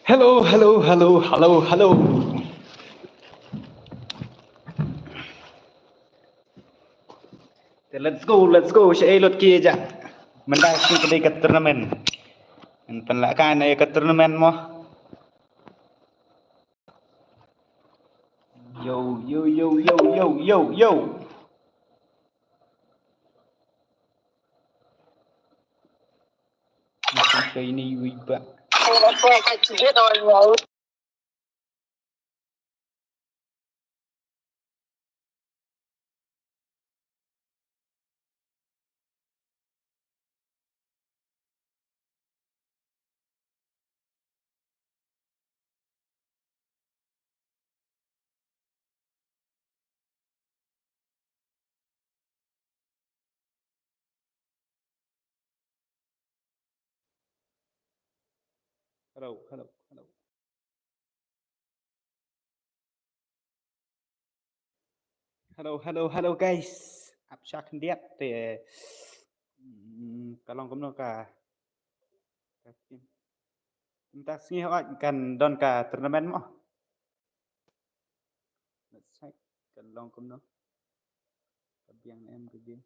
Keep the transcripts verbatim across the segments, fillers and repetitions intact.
Hello, hello, hello, hello, hello. Te let's go, let's go. Shaei lut ki ja. Mynta shi ka dei ka tournament. Ngan pynlehkai na ka tournament mo. Yo, yo, yo, yo, yo, yo, yo. Ini wi ba. Hello, hello, hello. Hello, hello, hello, guys. Ap shak ndiat te. Hmm, ka long kumno ka. Ka team. Mynta sngi hok kan don ka tournament mo. Let's check. Kan long kumno. Ka biang em ka game.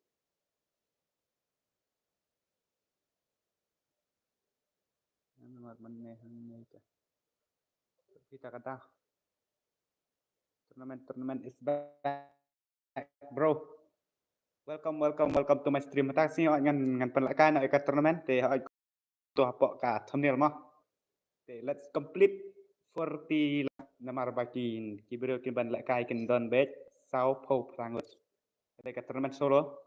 Namar mynne hangne ka. Kita kata. Tournament, tournament is back, bro. Welcome, welcome, welcome to my stream. Mynta sngi ngan, ngan pynlehkai na ka tournament te hok to hapoh ka thumbnail mo. Te let's complete forty lak namar ba ki, ki briew kin ban lehkai kin don beit saw phew phra ngut. Te ka tournament solo.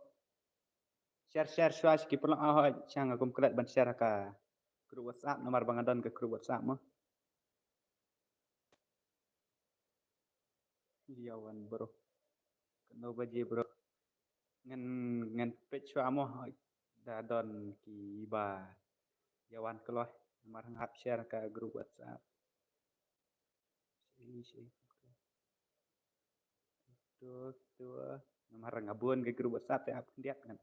Share, share shuwa sha ki paralok, ah, hoi, shang kum klet ban share ka group WhatsApp namar ba nga don ka group WhatsApp mo. Ïa wan bro. Kano baje bro. Ngan, ngan peit shuwa mo, hoi. Da don ki ba ïa wan kloi namar hap share ka group WhatsApp. Shi, shi. Tu, tu. Namar nga bun ka group WhatsApp te ap khyndiat ngan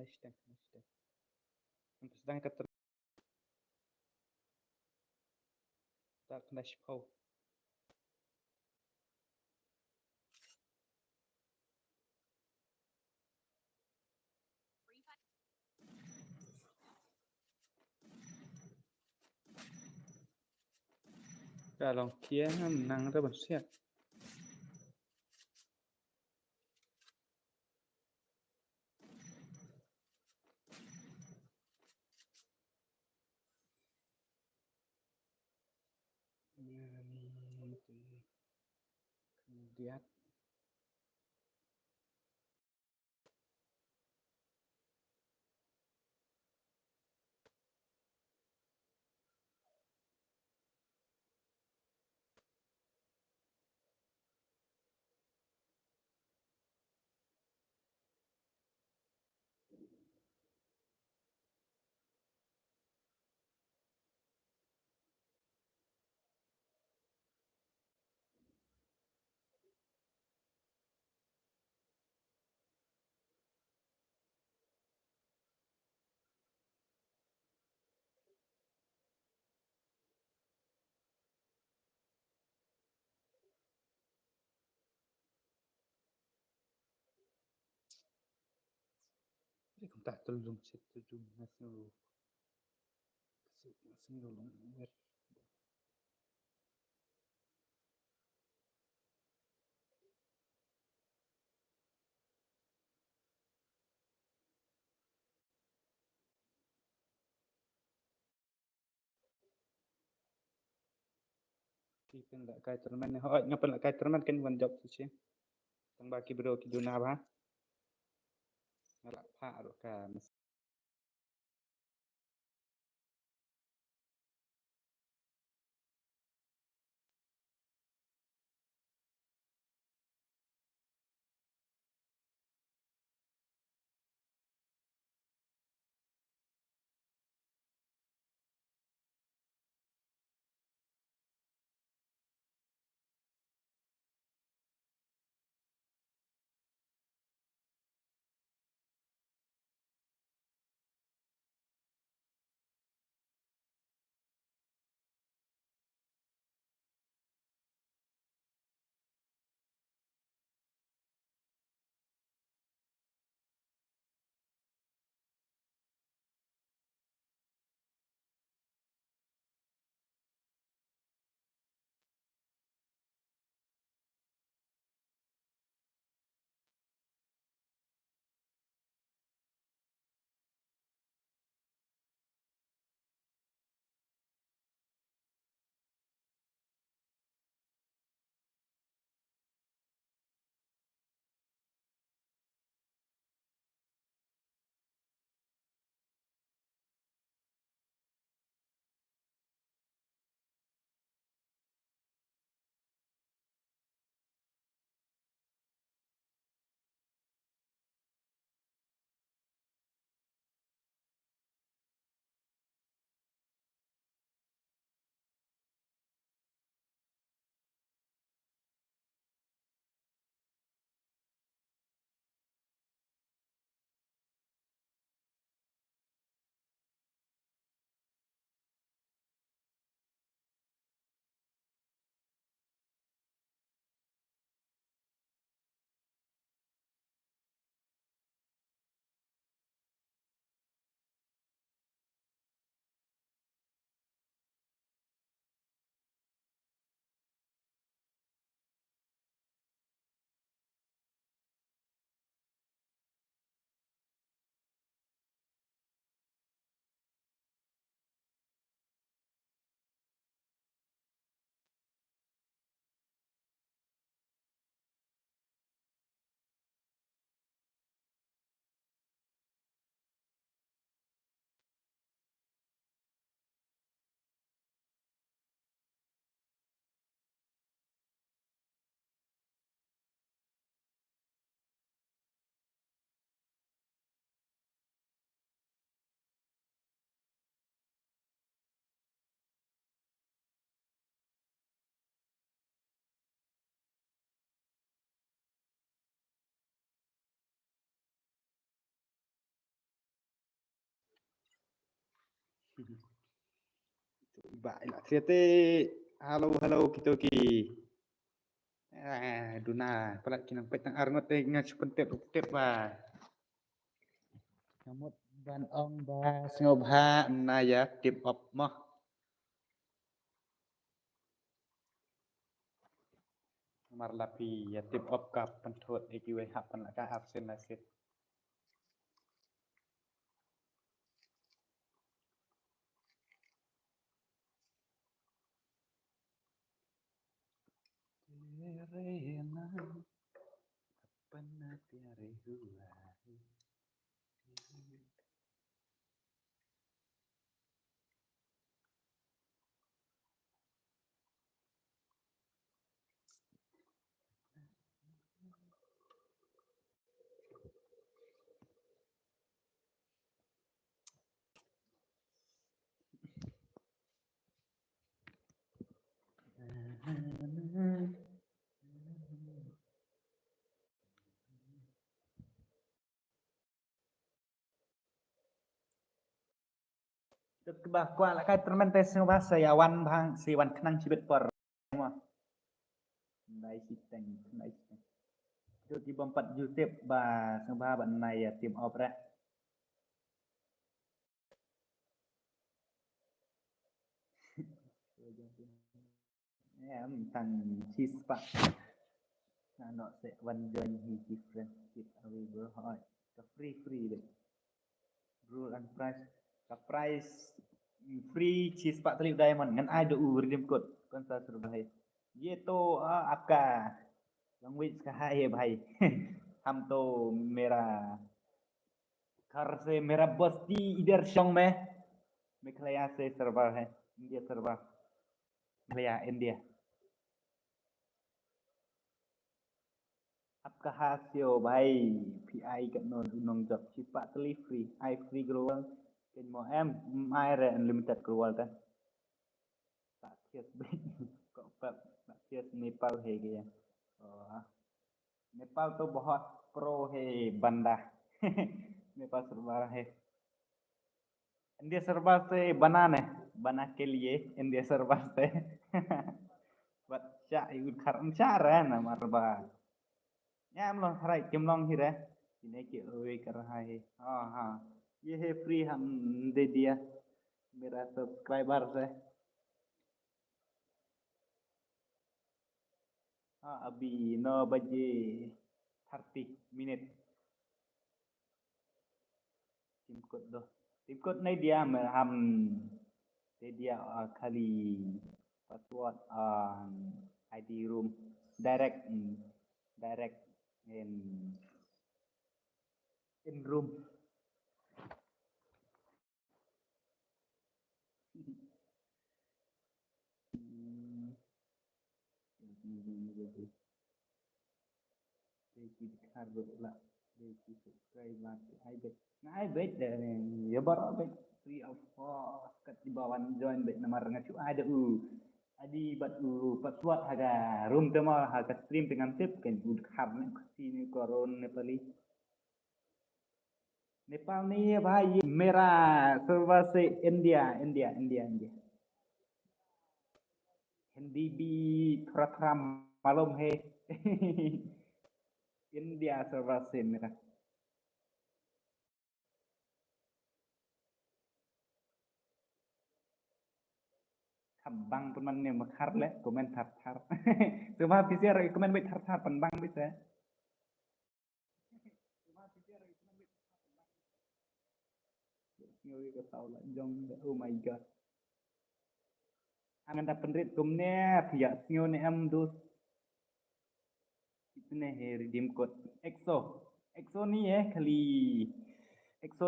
Next time, next time. Sdang ka ter-, ta kena shipau. Ka long kia ham nang da ban siat. Diat. Ri kumta tulung sit tulung nasnu. Sit nasnu long wer. Ki pynlehkai tournament ne hooid nga pynlehkai tournament kan wan jop shisha. Tang ba ki bro ki duna ba. Nga lah phah ruh ka Ba ila thiete. Hello, hello, kito ki. Eh, duna, palat ki nang peit tang arngut te nga shu pyntip, pyntip ba. Nga mut ban ong ba sngewbha na ïa tip op mo. Mar la phi ïa tip op ka pynthut ïa kiwei hap pynlait ka absent la sit. तेरे नाम सपना प्यारे हुआ है। Tut kiba kwah lehkai tyrmen te sngewbha sa ïa wan bha, sa wan khnang shibit por. Nai shiteng, nai shiteng. Tut kibym pat ju tip ba sngewbha ban nai ïa tip op re. Em tang shispah. Nga noh se wan join hi ki friend, giveaway bro. Hoi. Ka free, free de. Rule and price. Ka price, mm, free shispah tylli u diamond. Ngan ai da u redeem code. कौन सा server है? ये तो, आ, आपका language कहाँ है भाई? हम तो मेरा घर से मेरा बस्ती इधर शोंग में, मेघालय से server है, India server, Meghalaya, India. आप कहाँ से हो भाई? Phi ai katno u nongjop? Shispah tylli free, ai free global. Kynmaw em, em ai re unlimited global te. Sa thias beit. Ko pep, sa thias Nepal hai gaya. Oh. नेपाल तो बहुत प्रो है बंदा। नेपाल सरकार है। India सरकार से बनाने, बना के लिए India सरकार से। Wat sha i ut khar sha re na marba. Em long khrai kim long hi re. Kine ki oi kar hai. Ha ha. ये है फ्री हम दे दिया मेरा सब्सक्राइबर से। Ha, अभी नौ बजे तीस मिनट। Tim kot doh. Tim kot nai dia me ham. Te dia, ah, khali password, ah, I D room. Direct, mm, direct in, in room. Hmm. Dei ki dkhar ruh lah, dei ki subscriber ki ai beit. Nga ai beit de, ïa baroh beit free of cost, kat kiba wan join beit namar nga shu ai da u I D bad u password ha ka room te mo, ha ka stream te ngam tip, kan u dkhar ne Khasi ne Koron ne Nepali. नेपाल नहीं है भाई, ये मेरा सर्वर से इंडिया, इंडिया, इंडिया, इंडिया। हिंदी भी थोड़ा थोड़ा मालूम है। इंडिया सर्वर से मेरा। Kham bang pynban ne ma khar le, comment thar thar. Sngewbha phi share comment beit thar thar, pynbang beit se. Sngewbha phi share comment beit thar thar, pynbang beit se. Sngewbha ka saw la jong, oh my God. Ngan da pynrit kumne, phi ïa sngew ne em dus. Kitne hai redeem code? Ek so. Ek so nahi hai, khali ek so.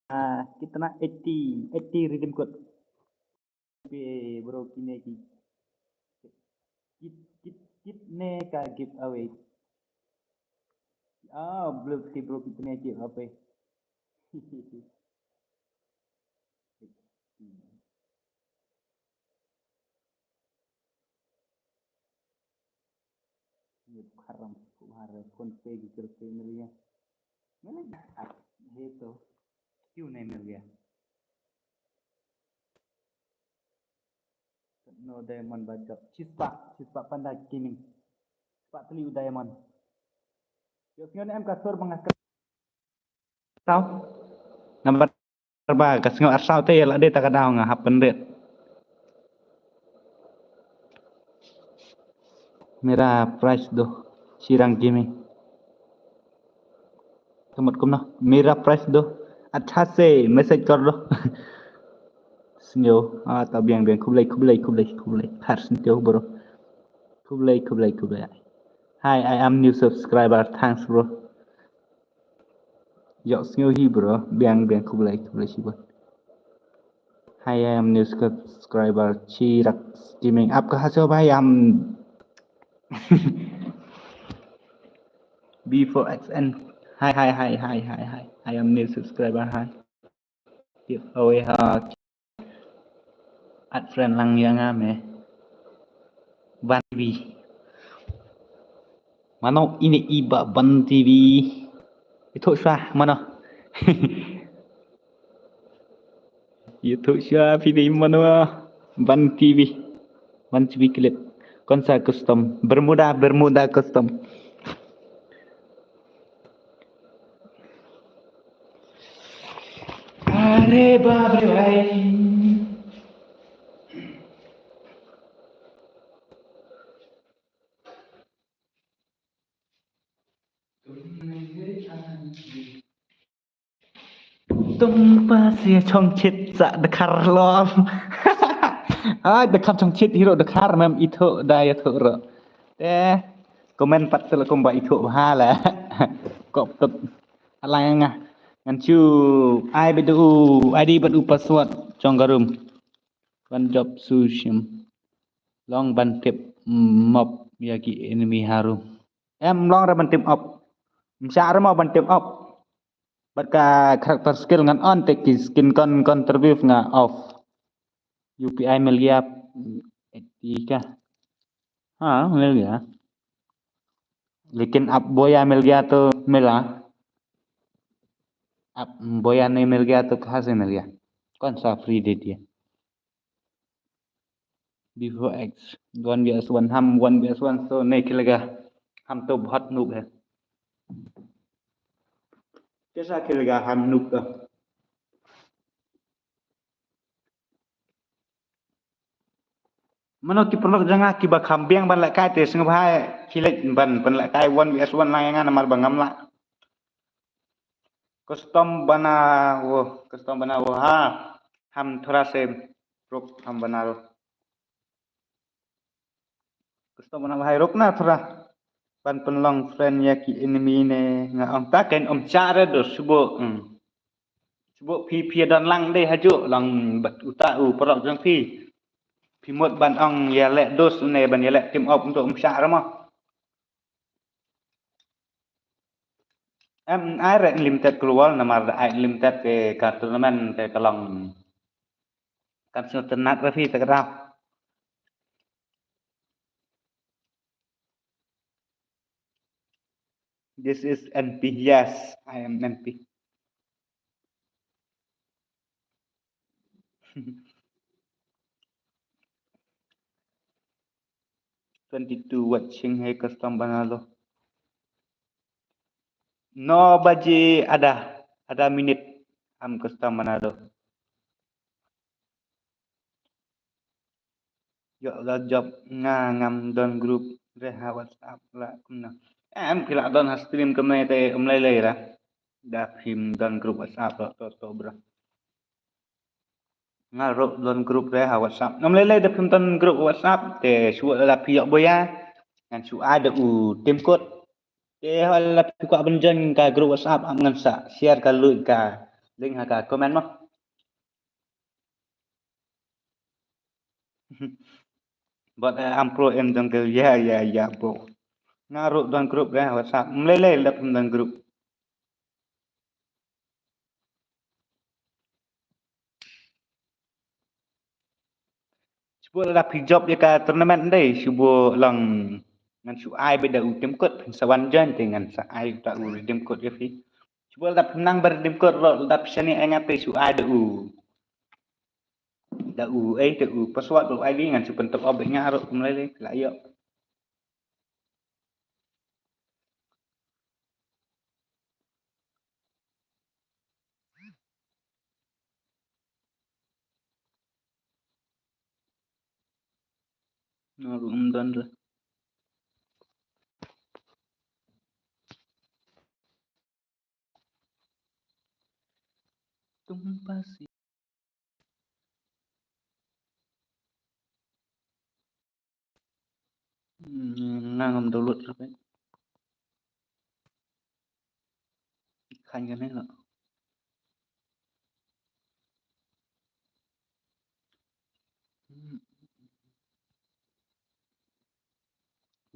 Ah, kitna? Eighty, eighty redeem code. Pe bro, kine ki. Kit, kit, kitne ka giveaway? Ah, bro, ki bro, kitne giveaway? ये खरम तुम्हारे फोन पे, गूगल पे मिल गया। मैंने कहा, "ये तो क्यों नहीं मिल गया?" No diamond ba jop. Chispah, chispah panda gaming. Chispah tli u diamond. Yo, sngewbha em ka sur ba nga kyrpad. Tau. Nambar ba ka sngew arsaw te ïa la dei ta ka daw nga hap pynrit. Mira price do. Shirang Gaming. Kamut kumno. Mira price do. Acha se message kor do. Sngew. Ah, ta biang biang. Khublei, khublei, khublei, khublei. Har sngew bro. Khublei, khublei, khublei. Hi, I am new subscriber. Thanks, bro. Yok sngew hi bro, biang biang khublei khublei shibun. Hi, I am new subscriber Chirak Gaming. Apka ha seo bhai am B four X N. Hi hi hi hi hi hi. I am new subscriber hi. Give away ha. Add friend lang ïa nga me. Ban T V. Mano ine i ba Ban T V. Ithuh shuwa mano. Ithuh shuwa phi dei mano. Ban T V. Ban T V clip. Konsa custom. Bermuda, Bermuda custom. Are bap re bhai. Tung pa sia chong chit sa dkhar lom. Ai dkhar chong chit hiro dkhar mem ithuh da ithuh ro. Te comment pat te la kumba ithuh bha la. Kop tut. Alang nga ngan chu ai bad u I D bad u password chong ka room. Ban jop su shim. Long ban tip mop ïa ki enemy ha room. Em long ra ban tip op. Msa ra mo ban tip op. Bad ka character skill ngan on te ki skin kon kon interview nga off. U P I mil gya. Etika. Ha mil gya. Lekin ab boya mil gya to mila. Ab boya ne mil gya to kaha se mil gya. Kon sa free de dia. B four X one V S one ham one V S one so ne khilega ham to bahut noob hai. Kaisa khilega ham noob to. Mano ki paralok jong nga kiba kham biang ban lehkai te sngewbha khie leit ban ban lehkai one V S one lang ïa nga namar ba ngam lah. Custom bana wo, custom bana wo ha. Ham thora se ruk ham bana ro. Custom bana bhai ruk na thora. Ban pynlong friend ïa ki enemy ne nga ong ta ken um cha re do subo. Hmm. Subo phi phi don lang dei hajuh lang bat uta u paralok jong phi. Phi mut ban ong ïa leh dos ne ban ïa leh team up untuk um cha re mo. Em ai re limited global namar da ai limited te ka tournament te ka long. Kan sngewtynnat re phi te ka dap. This is N P. Yes, I am N P. Twenty two watching hai custom bana lo. No baje ada ada minute am custom bana lo. Yo la job nga ngam don group re ha WhatsApp la kumna. Em phi la don ha stream kumne te um lai lai ra. Da phim don group WhatsApp lo to to bro. Nga ruh don group re ha WhatsApp. Ngam lei lei da phim don group WhatsApp te shu la phi ïoh boya. Ngan shu ai da u tim code. Te hal la phi kwah ban join ka group WhatsApp am ngan sa share ka link ka link ha ka comment mo. But uh, I'm pro in jungle. Yeah, yeah, yeah, bro. Nga ruh don group re ha WhatsApp. Ngam lei lei da phim don group. Shu buh lada phi jop ïa ka tournament dei shu buh long ngan shu ai beit da u tim code phin sa wan join te ngan sa ai uta u redeem code ïa phi. Shu buh lada phi nang ba redeem code ruh lada phi shaniah ïa nga te shu ai da u. Da u, eh, da u password u I D ngan shu pyntyp op bad nga ruh kum lei lei la ïoh. Nga ruh ym don ruh. Tum pasi. Hmm, nga ngam download ruh. Khan kane lah.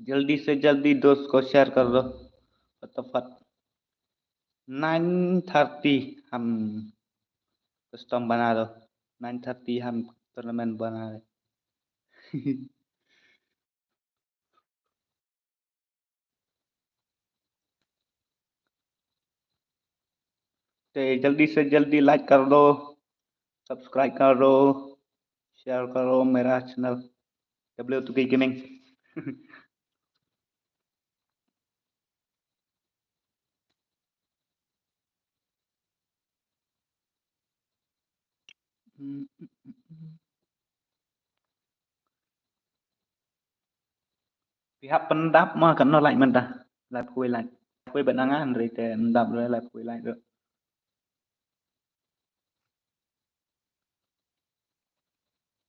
जल्दी से जल्दी दोस्त को शेयर कर दो फटाफट। Nine thirty हम कस्टम बना दो। Nine thirty हम टूर्नामेंट बना रहे। ते जल्दी से जल्दी लाइक कर दो, सब्सक्राइब करो, शेयर करो मेरा चैनल W two K Gaming। Phi hap pyndap ma katno like mynta. Like phi like. Phi ba nang an ri te ndap le like phi like.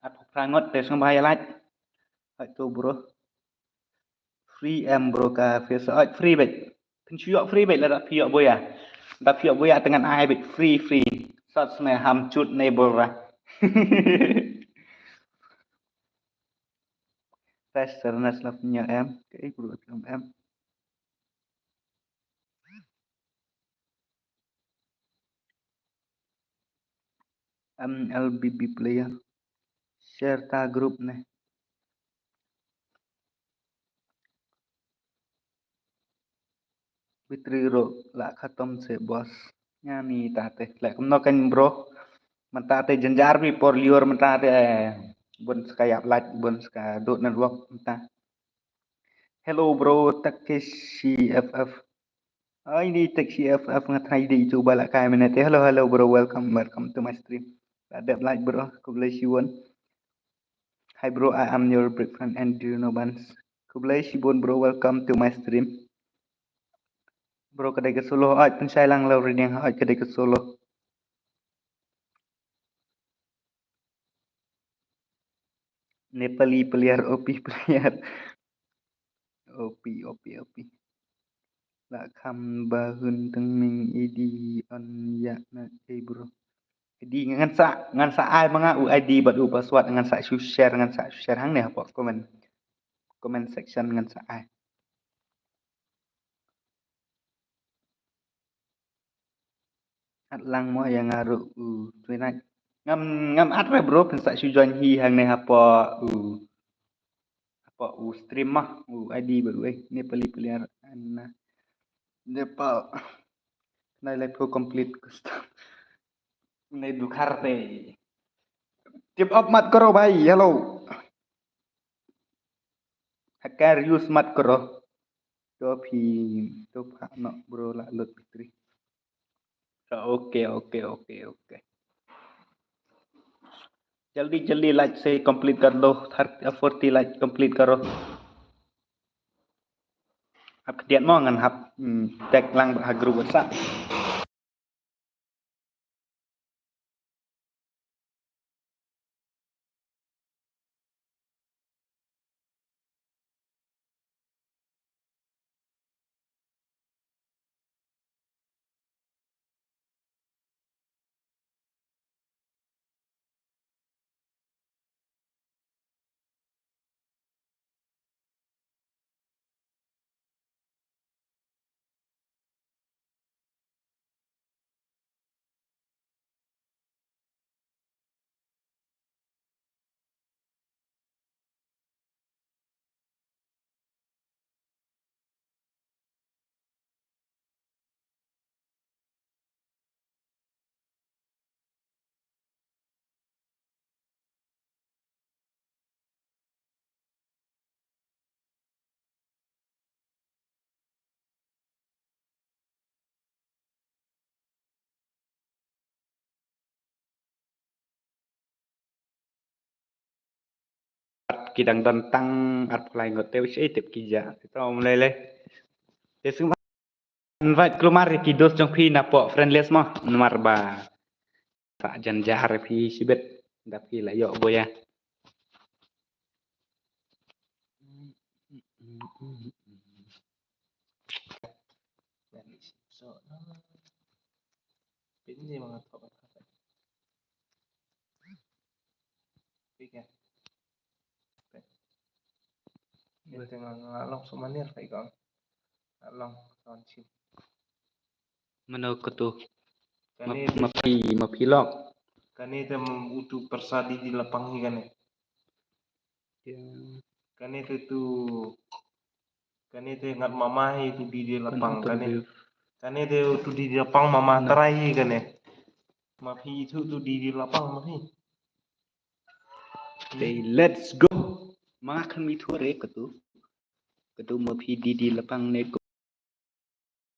At phra ngot te sngewbha ïa like. Hai tu bro. Free em bro ka phi sa oi free bad. Phin shu ïoh free bad lada phi ïoh buya. Da phi ïoh buya te ngan ai bad free free. Sat sne ham chut ne bora. Fresh Sernas love nya em. Ke bro em em. M L B B player. Share ta group ne. Bitri ro la khatom se boss. Nya ni ta te. La kumno kan bro. Mynta te jynjar bi por liur mynta te. Bun ska ïap lait bun ska dut network mynta. Hello bro, Takeshi F F. Ai ni Takeshi F F nga try di cuba la kai minute. Hello, hello bro, welcome, welcome to my stream. La dep like bro, khublei shibun. Hi bro, I am your big fan and do you know Bans? Khublei shibun bro, welcome to my stream. Bro, ka dei ka solo, ai pynshai lang lo reading, ai ka dei ka solo. Nepali player, O P player. O P, O P, O P. La kham ba hun teng ming idi on ya na ei bro. Idi ngan sa, ngan sa ai ma nga u I D bad u password ngan sa shu share, ngan sa shu share hangne hapoh comment. Comment section ngan sa ai. At lang mo ïa nga ruh u Twilight. Ngam, ngam at re bro, pynsa shu join hi hangne hapoh u, hapoh u stream ma, u I D bad u eh Nepali player. Ana Nepal. Nai lai pho complete custom. Nai dukhar te. Tip up mat karo bhai, hello. Hacker use mat karo. To phi, to pha no bro la lut bitri. Okay, okay, okay, okay. Jaldi jaldi like se complete kar do, thirty, forty like complete karo. Hap khdiat mo ngan hap, hmm, tag lang ha group WhatsApp. Ki dang don tang arphew lai ngut te, u shait tip ki ja. Te to, ym lei lei. Te sngewbha invite kulmar ïa ki dos jong phi na poh friend list mo, namar ba sa jan jar phi shibit da phi la ïoh buya. Mano katu? Kane ma, te ma phi, ma phi lok. Kane te, mm, utu pyrsa didi lapang hi kane. Ya. Kane te tu, kane te ngat mama hi tu didi lapang kane. Kane te tu didi lapang mama trai hi kane. Ma phi tu tu didi lapang ma phi. Te let's go. Ma nga khan mi thu re katu. Katu ma phi didi lapang ne ko.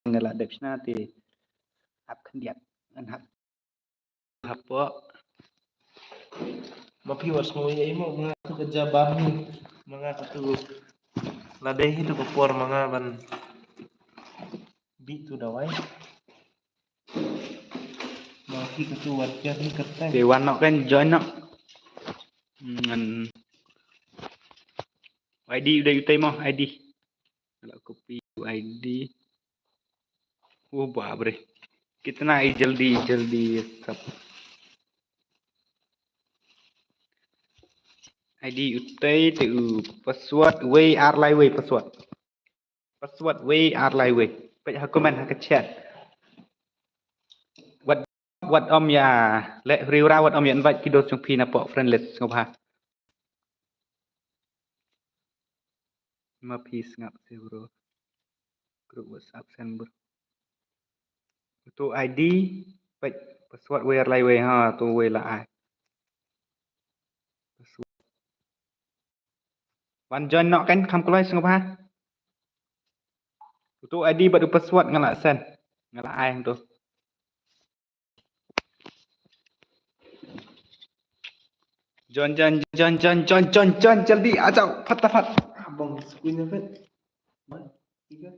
Nga la dep shna te hap khyndiat ngan hap. Hapoh. Ma phi wat sngew ïa imo ma nga tu ka jaban hi. Ma nga katu. La dei hi tu ka por ma nga ban bit tu dawai. Ma phi katu wat jar hi kata. Te wan nok kan join nok. Ngan I D u dei u tei mo I D. Ala copy I D. Oh, baap re. Kitna hi jaldi, jaldi sab. I D u tei te u password wei ar lai wei password. Password wei ar lai wei. Peit ha comment ha ka chat. Wat, wat ym ïa leh riewra, wat ym ïa invite ki dos jong phi na poh friend list sngewbha. Ma phi sngap se bro. Group WhatsApp send bro. Utu I D, peit password wei ar lai wei ha, tu wei la ai. Password. Wan join noh kan kham kloi sngewbha. Utu I D bad u password nga la send. Nga la ai hangtu. Join, join, join, join, join, join, join, jaldi, a jao, fatafat. Abang, screen na fet. Wan, tiga.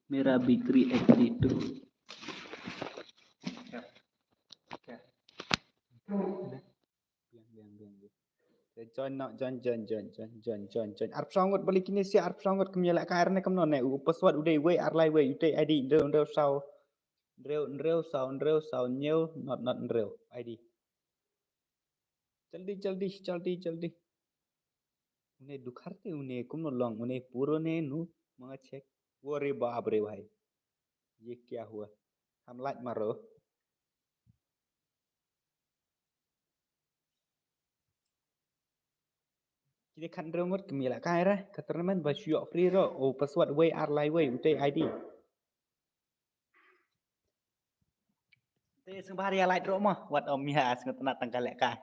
Mera bikri ek di tu. Ya. Ya. Biang, biang, biang, biang. Te join noh, join, join, join. Arphew saw ngut balei kine sha arphew saw ngut, kum ïalehkai ne kumno ne, u password u dei wei ar lai wei, u dei I D hynriew hynriew saw, hynriew hynriew saw hynriew saw hynñiew not not hynriew I D. Jaldi, jaldi, jaldi, jaldi. Une dukhar te une kumno long, une puro ne nu, ma nga check. Wo re baap re bhai. Ye kya hua? Ham lait maro. Kine khathynriew ngut kum ïalehkai re, ka tournament ba shu ïoh free ruh, u password wei ar lai wei, u tei I D. Te sngewbha ïa lait ruh mo, wat ym ïa sngewtynnat tang ka lehkai.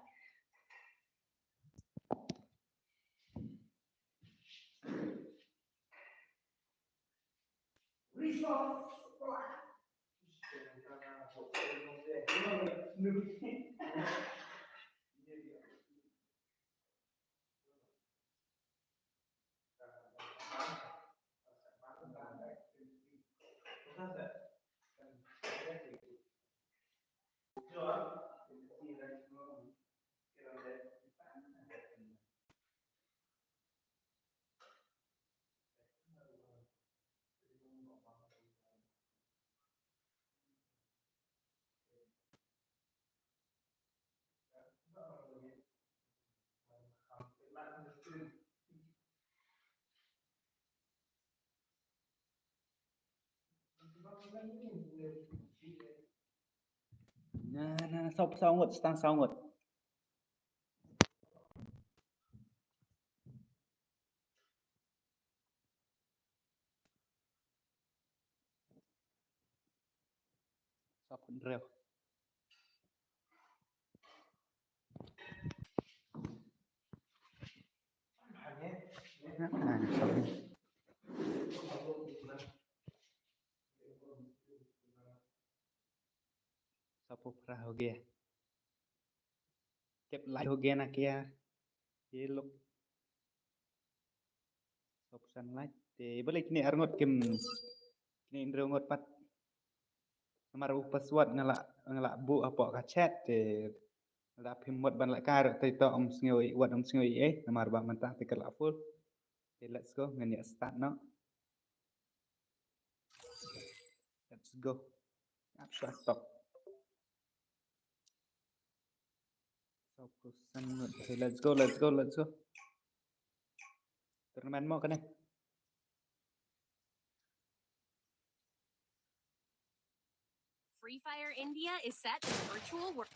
Na, na, na, saw, saw ngut, sa tang saw ngut. Saw phew hynriew. Ah, sorry. Pura ho gaya. Kep lai ho gaya na kya. Ye lok. Sop san lai. Te balik ni arngot kim. Ni indro ngot pat. Namar u password nga la, nga la buh hapoh ka chat te. Lada phim mut ban lehkai ruh te to ym sngew i, wat ym sngew i, eh, namar ba mynta te ka la full. Te let's go, ngan ïa start noh. Let's go. Ap sa stop. Sop san ngut. Okay, let's go, let's go, let's go. Tournament mo kane. Free Fire India is set in a virtual world.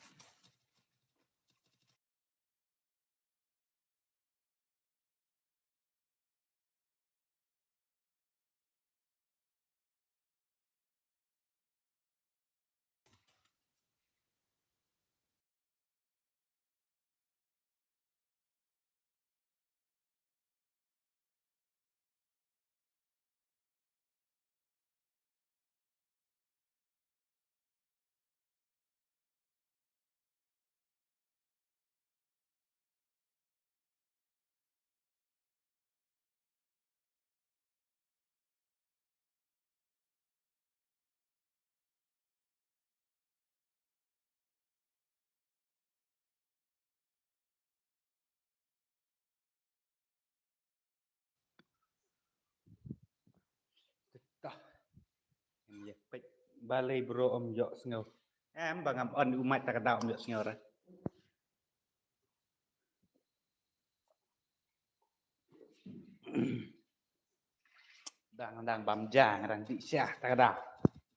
Tah. Em ye pek balei bro ym ïoh sngew. Em ba ngam on u mic ta ka daw ym ïoh sngew re. Dang dang bam jang dang di syah ta ka daw.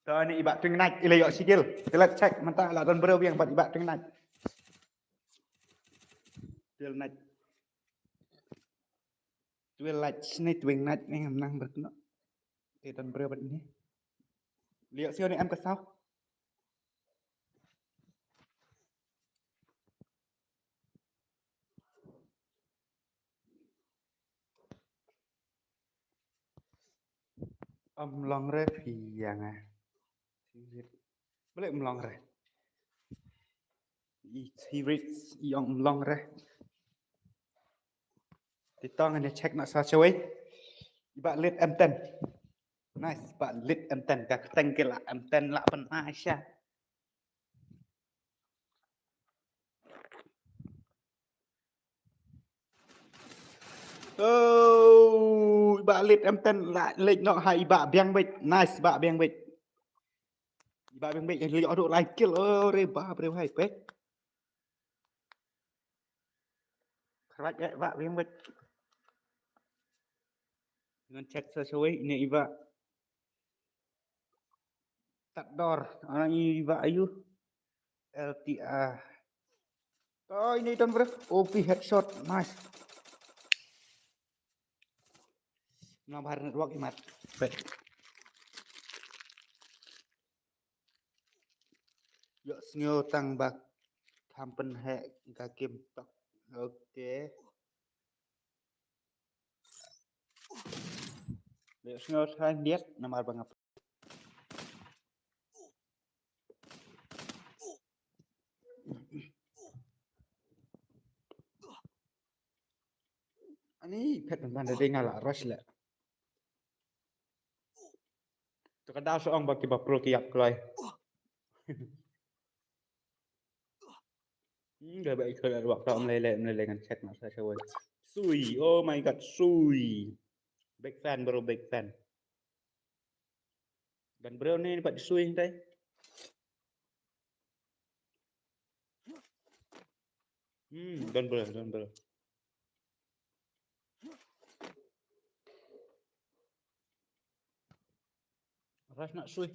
To ni i Bah Twing Nait i la ïoh sikil. Te let's check mynta la don briew biang bad i Bah Twing Nait. Twin Knight. Twilight Snake, Twin Knight ne ngam nang bret no. Te don briew bad ni. Liak sio ne em ka saw. Ym long re phi ïa nga. Balik ym long re. I spirit i ong ym long re. Ti tong ne check na sa shawei. I Bah Lit M ten. Nice Bah Lit M ten ka teng ke la M ten la pen Asia. Oh, i Bah Lit M ten la lek nok ha i Bah Biang Bek. Nice Bah Biang Bek. I Bah Biang Bek lek odo lai kill. Oh, re ba breu hai pek. Kharat ya Bah Biang Bek. Ngan check sa shawei ne i Bah. Tat dor, ah, i Bah Ayu. L T A. Oh, ini don bro. O P headshot, nice. Nang bahar network imat. Baik. Ïoh sngew tang ba kham pynheh ka game tok. Okay. Ïoh sngew tang diat namar ba nga Ani phet ban da dei nga la rush le. To ka daw sa ong ba ki ba pro ki ïap kloi. Hmm, da ba i kloi la wak ta ym lei lei ym lei lei ngan check na sa sa wei. Sui, oh my God, Sui. Big fan bro, big fan. Ban bro ne pat Sui tai. Hmm, don bro, don bro. Ras nak Sui.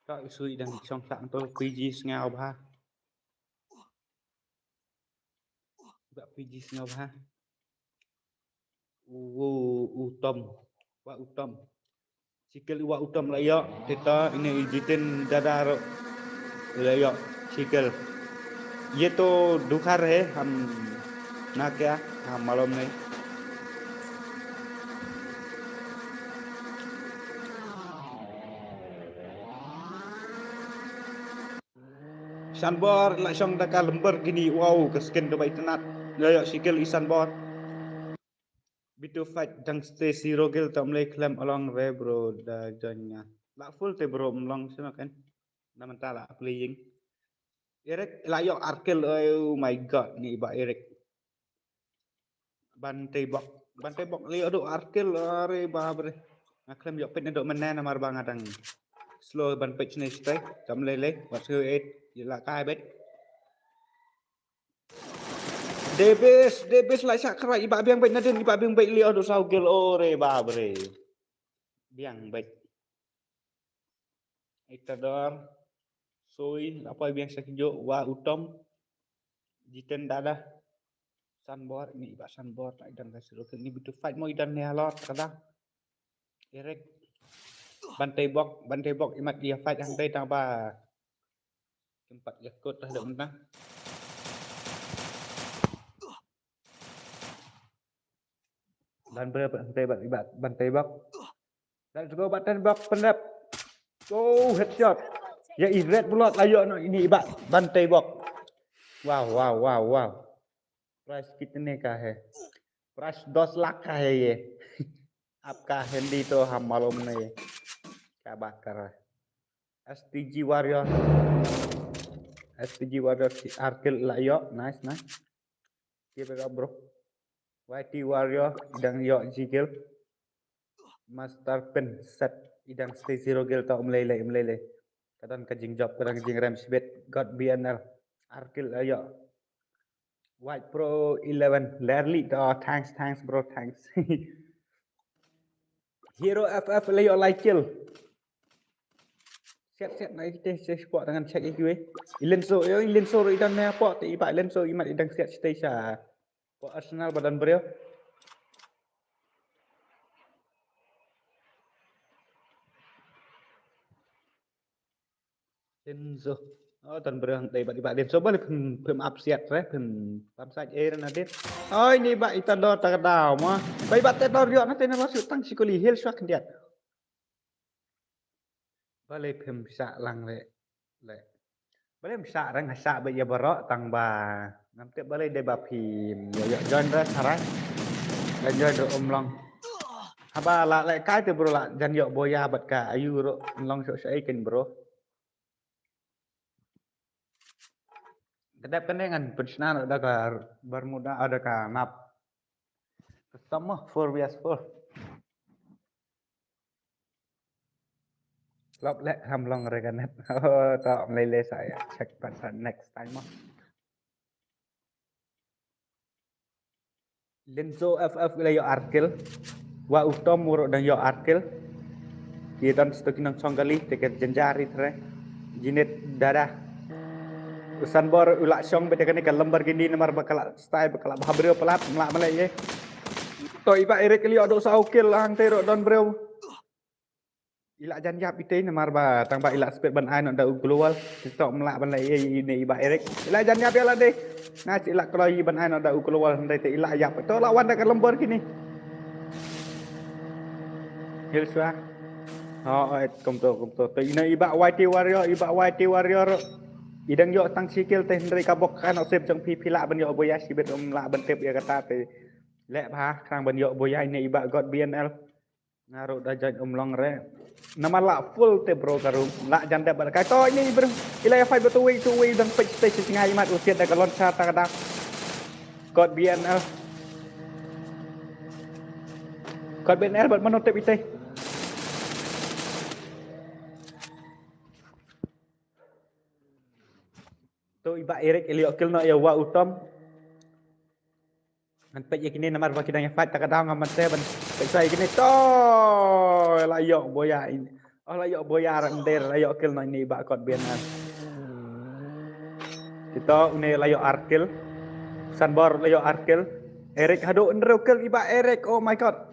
Ka Sui dang chong sak to P G sngaw bha. Ba P G sngaw bha. U, u, u Tom. Wa u Tom. Sikil wa u Tom la ïoh. Teta ini editin dada ro. La ïoh. Sikil. Ye to dukhar hai. Hum na kya? Hum malum nahi. Sanbor la shong da ka Lamborghini, wow, ka skin kaba itynnat. Ïa ïoh shi kill i Sanbor. Bitu fight dang stay zero kill, to ym lei khlem along re bro, da join nga. La full te bro, ym long shuh kan. Na mynta la playing. Eric la ïoh ar kill, oh my god, ni i Bah Eric. Ban tei bok, ban tei bok la ïoh duh ar kill, are bap re. Nga khlem ïoh peit naduh mynne namar ba nga dang slow ban peit shane shatai. To ym lei lei, wat shu eight, ïa la kai beit. Davis, Davis la shah khreh, i Bah Biang beit nadien, i Bah Biang beit la ïoh duh saw kill, ore bap re. Biang beit. Itador, Soi, la poi biang sha kynjoh, Wa Utom, Jiten Dada, Sanbor, ni i Bah Sanbor, la i dang ka zero kill, ni bitu fight mo i don ne halor, kada. Eric, ban tei bok, ban tei bok, imat ïa fight hangtei tang ba. Kim pat ïa kut lah dok mynta. Ban bre, ban tei bok, ban tei bok. Let's go, ban tei bok, pyndep. Oh, headshot. Ïa i Red Blood la ïoh noh ini i Bah, ban tei bok. Wow, wow, wow, wow. Price kitne ka hai? Price dos lakh ka hai ye. Aapka Hindi to hum malum nahi. Kya baat kar raha hai? S T G Warrior. S T G Warrior ki ar kill la ïoh. Nice, nice. Keep it up, bro. Y T Warrior i dang ïoh ji kill. Master Pin set i dang stay zero kill, to ym lei lei, ym lei lei. Ka don ka jingjop, ka don ka jingrem shibit. God B N L ar kill la ïoh. White Pro eleven, Lerly, oh, thanks, thanks, bro, thanks. Hero F F la ïoh lai kill. Siat, siat, na ite, siat, spot dengan check ïa kiwei. I Lenso, ïo, i Lenso ruh i don ne hapoh, te i Bah Lenso imat i dang siat shatei sha. Hapoh Arsenal ba don briew. Lenso. Oh, don briew hangtei bad i Bah Lenso, balei phim, phim ap siat re, phim pam sait ei re nadien. Oi, ni Bah Itador ta ka daw ma. Bah i Bah Itador ïoh na te na la shu tang shi kuli, heal shuwa khyndiat. Balei phim shah lang le. Le. Balei phim shah reng, ha shah beit ïa baroh tang ba. Ngam tip balei dei ba phim ïoh, ïoh join re sarai. Ïoh join re um long. Haba la lehkai te bro la jan ïoh boya bad ka ayu ruh long shoh shaei ken bro. Ka dep kane ngan pynshna noh da ka Bermuda, ah, da ka map. Custom mo, four versus four. Lop leh ham long re ka net. Oh, to ym lei lei sa ïa check pat sa next time mo. Lenso F F la ïoh ar kill. Wa Utom ruh dang ïoh ar kill. Ki don stok ki nongshong kali te ka jynjar i tre. Jinet Dada. U Sanbor u la shong beit kane ka Lamborghini namar ba ka la style ba ka la bha briew palat, ym lah ban leh ei. To i Bah Eric la ïoh duh saw kill, hangtei ruh don briew. I la jan ïap itei namar ba tang ba i la spit ban ai noh da u global. Te to ym lah ban leh ei ine i Bah Eric. I la jan ïap ïa lade. Nga i la kloi ban ai noh da u global hynrei te i la ïap. To la wan da ka Lamborghini. Heal shuwa. Oh, oh, kumto, kumto. To ine i Bah Y T Warrior, i Bah Y T Warrior. I dang ïoh tang shi kill te hynrei ka bok ka noh sep jong phi, phi lah ban ïoh boya shibit, ym lah ban tip ïa kata te. Leh bha, khnang ban ïoh boya ine i Bah God B N L. Nga ruh da join um long re. Namar la full te bro ka room. La jan dep bad kai to ini bro. I la ïa fight bad uwei, uwei dang peit stage sha jngai imat u siat da ka launcher ta ka dak. God B N L. God B N L bad mano tep itei. To i Bah Eric i la ïoh kill noh ïa Wa Utom. Ngan peit ïa kine namar ba ki dang ïa fight ta ka daw ngam ban te ban peit sa ïa kine to la ïoh boya ine. Oh la ïoh boya rang der la ïoh kill noh ine i Bah God B N L. Kito une la ïoh ar kill. Sanbor la ïoh ar kill. Eric haduh hynriew kill i Bah Eric. Oh my god.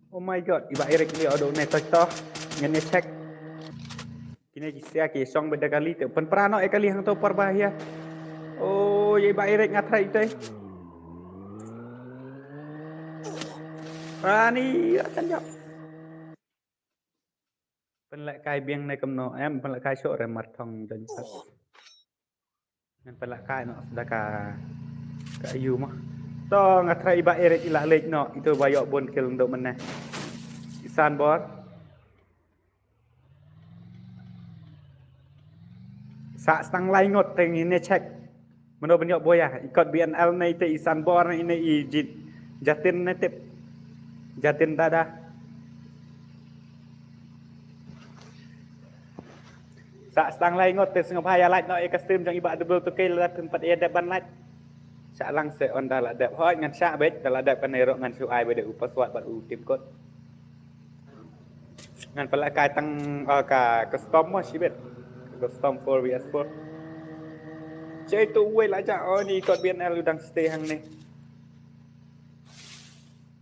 Oh my god. I Bah Eric la ïoh haduh une to to. Ngin ïa check. Kine ki sia ki shong beit da kali te pynpra noh ïa kali hangto por ba hia. Oh, ïa i Bah Eric nga tharai itei. Ani, akan jap. Pynlehkai biang ne kumno em, pynlehkai shoh re mar thong jan sat. Ngan pynlehkai noh da ka, ka ayu mo. To nga tharai i Bah Eric i la leit noh, ito ba ïoh bun kill ndu mynne. I Sanbor. Sa stang lai ngut te ngin ïa check. Mano ban ïoh buh ïa, i kot B N L ne ite i Sanbor ne ine i Jit. Jatin ne tip. Jatin Dada. Sa stang lai ngut te sngewbha ïa like noh ïa ka stream jong i Bah Double two K lada phim pat ïa dep ban like. Sa lang se on da la dep. Hoi ngan sa beit da la dep kane ruh ngan shu ai beit u password bad u team code. Ngan pynlehkai tang, ah, ka custom mo shibit. Custom four versus four. Che tu uwei la ja, oh ni kot B N L u dang stay hangne.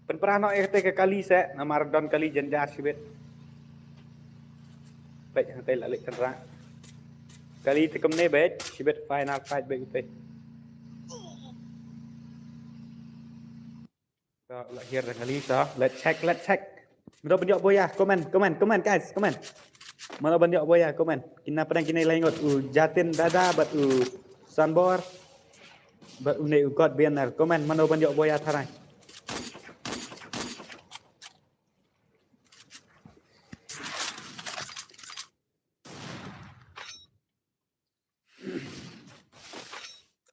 Pynpra noh ïa kata ka kali se, namar don kali jynjar shibit. Peit hangtai la leit tynrah. Kali te kumne beit, shibit final fight beit utai. To, la hiar da kali to. Let's check, let's check. Mano ban ïoh buh ïa, comment, comment, comment guys, comment. Mano ban ïoh buh ïa, comment. Kine pdeng kine lai ngut, u Jatin Dada bad u Sanbor bad une u kot B N L. Comment mano ban ïoh buh ïa tharai.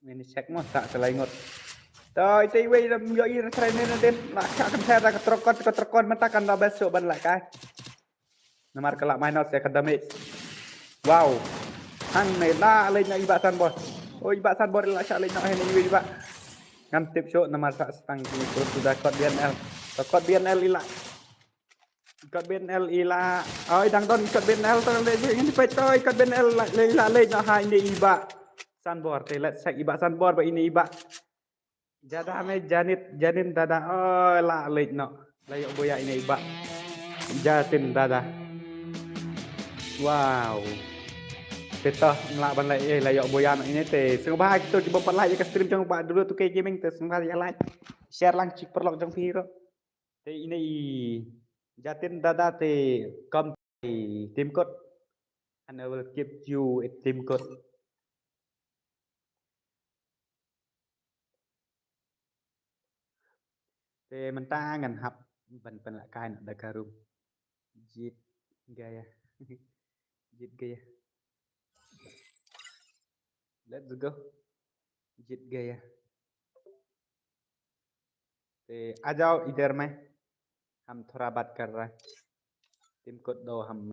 Ngin check mo sa sa lai ngut. To ite iwei lam ïoh i tharai ne na den la ka kan sa da ka trokot ka trokot mynta kan da best show ban lehkai. Namar ka la minus ïa ka damage. Wow. Hangne la leit noh i Bah Sanbor. Oh i Bah Sanbor la shah leit noh hangne i Bah. Ngam tip shuh namar sa stang ki terus suda kot B N L. Kot B N L i la. Kot B N L i la. Oh i dang don kot B N L to leit ngin peit to kot B N L la leit noh hangne i Bah Sanbor te let's check i Bah Sanbor ba ine i Bah. Jada me Janit, Janin Dada. Oh, la leit noh. La ïoh buh ïa ine i Bah. Jatin Dada. Wow. Te to, la ban la, eh, la ïoh buh ïa noh ine te. Sngewbha kito kiba pat like ïa ka stream jong Bah Double two K Gaming te sngewbha ïa like. Share lang sha ki paralok jong phi ruh. Te ine i Jatin Dada te kam i team code. And I will give you a team code. Te mynta ngan hap ban pynlehkai noh da ka room. Jit gaya. Jit gaya. Let's go. Jit gaya. Te आ जाओ इधर में. हम थोड़ा बात कर रहा है. Team code दो हम.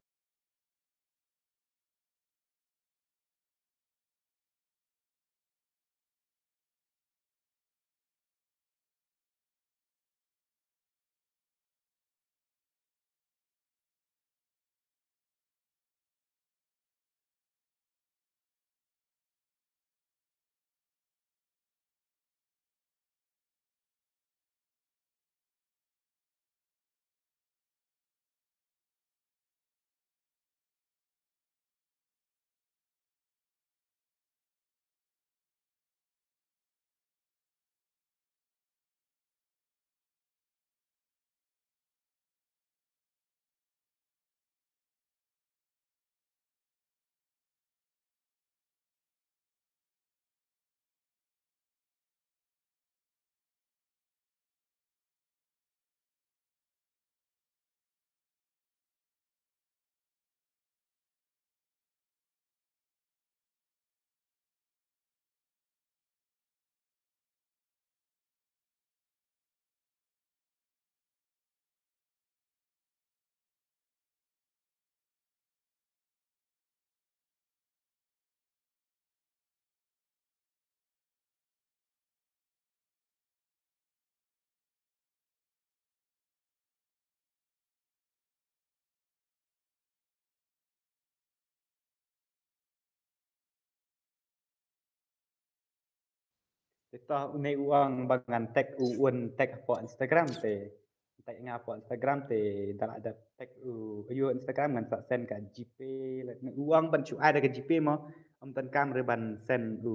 Te to une u ong ba ngan tag u un tag hapoh Instagram te. Tag nga hapoh Instagram te da la dep tag u ayu Instagram ngan sa send ka GPay. Lane u ong ban shu ai da ka GPay mo. Ym donkam re ban send u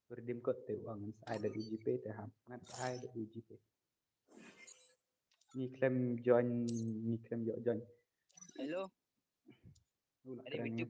redeem code te u ong ngan sa ai da u GPay te ham. Ngan sa ai da u GPay. Ngi khlem join, ngi khlem ïoh join. Hello. U la kren.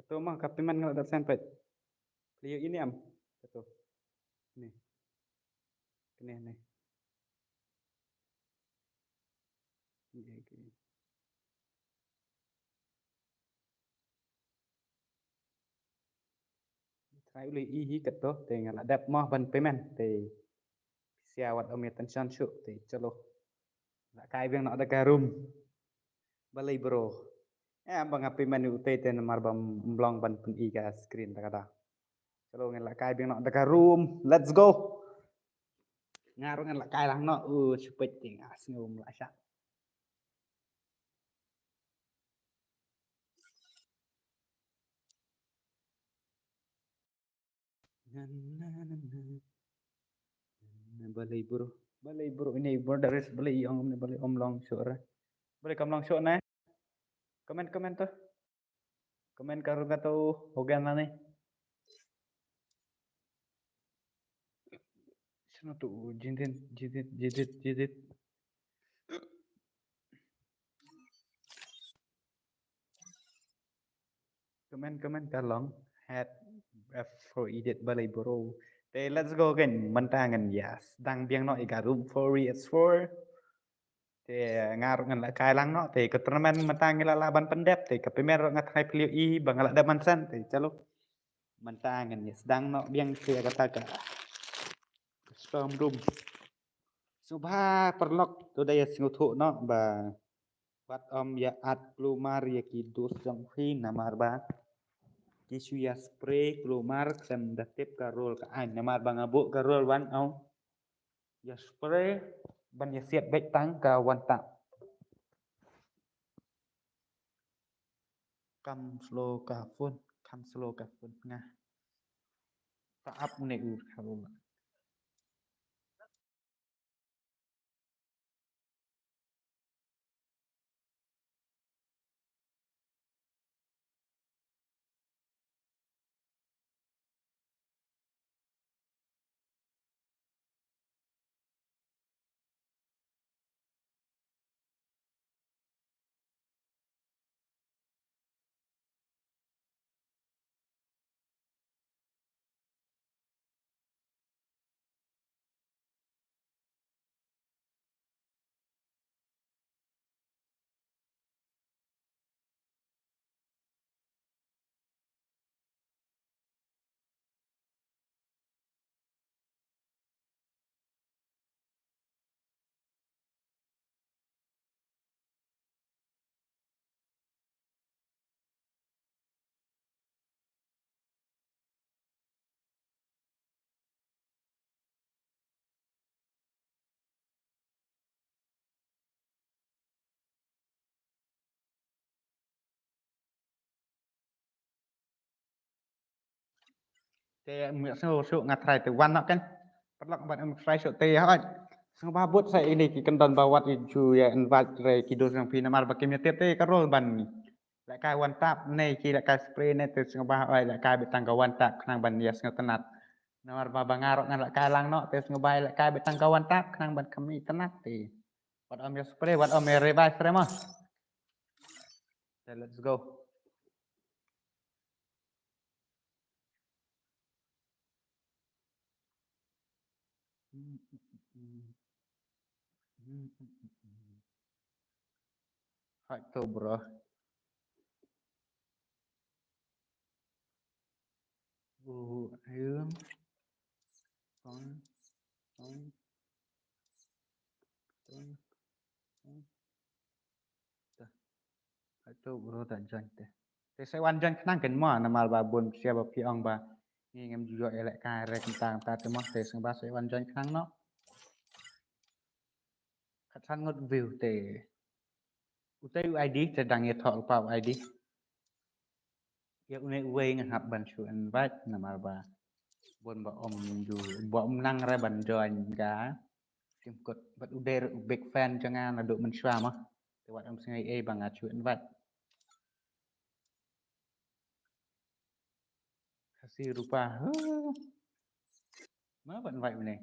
Kato ma ka payment nga la dep send peit. Phi ïohi ne em? Kato. Ne. Kane ne. Try u lei hi kato te nga la dep mo ban payment te. Sia wat ym ïa tension shuh te chalo. La kai biang noh da ka room. Balei bro? Eh, ba nga payment ïa utei te namar ba ym long ban pyni ka screen ta ka da. Chalo ngan la kai biang noh da ka room. Let's go. Nga ruh ngan la kai lang noh. U shu peit te nga sngew ym lah shah. Na, na, na, na. Na, balei bro? Balei bro? Ine bro, Daris, balei ong ne, balei ym long shuh re? Balei kam long shuh ne? Comment, comment to. Comment ka ruh kato hogan na ne. Sino tu jindit, jindit, jindit, jindit. Comment, comment ka long. Head F four edit balei bro. Te let's go again. Mynta ngan ïa sdang biang noh ïa ka room four S four. Te nga ruh ngan la kai lang noh. Te ka tournament mynta ngi la lah ban pyndep. Te ka payment ruh nga tharai phi la ïohi ba nga la dep ban send. Te chalo. Mynta ngan ïa sdang noh biang te kata ka custom room. Sngewbha paralok to da ïa sngewthuh noh ba wat ym ïa add kulmar ïa ki dos jong phi namar ba ki shu ïa spray kulmar khlem da tip ka role ka aiñ namar ba nga buh ka role one, ong ïa spray ban ïa siat beit tang ka one tap. Kam slow ka phone, kam slow ka phone nga. Ka app ne u ka role. Te mih sngewsuk nga trai te wan nok kan. Paralok ban em trai suk te hoi. Sngewbha bud sa ini ki kyndon ba wat i ju ïa invite re ki dos jong phi namar ba kim ïa tip te ka role ban ni. Lehkai one tap ne ki lehkai spray ne te sngewbha oi lehkai beit tang ka one tap khnang ban ïa sngewtynnat. Namar ba ba nga ruh ngan lehkai lang noh te sngewbha lehkai beit tang ka one tap khnang ban khmih tynnat te. Wat ym ïa spray, wat ym ïa revive re mo. Okay, let's go. Hai to bro. Oh, ayun. Tong, tong, tong, tong. Tah. Hai to bro ta join te. Te sa wan join khnang kan mo namar ba bun sia ba phi ong ba ngi ngam ju ïoh ïa lehkai re kumta kumta te mo te sngewbha sa wan join khnang noh. Khatsan ngut view te. Utei u I D te dang ïathoh lypa u I D. Ïa une uwei nga hap ban shu invite namar ba bun ba ym ju ba ym nang re ban join ka. Tim kut bad u dei u big fan jong nga naduh mynshuwa mo. Te wat ym sngew ei ba nga shu invite. Khasi rupa. Huh. Ma ban invite une.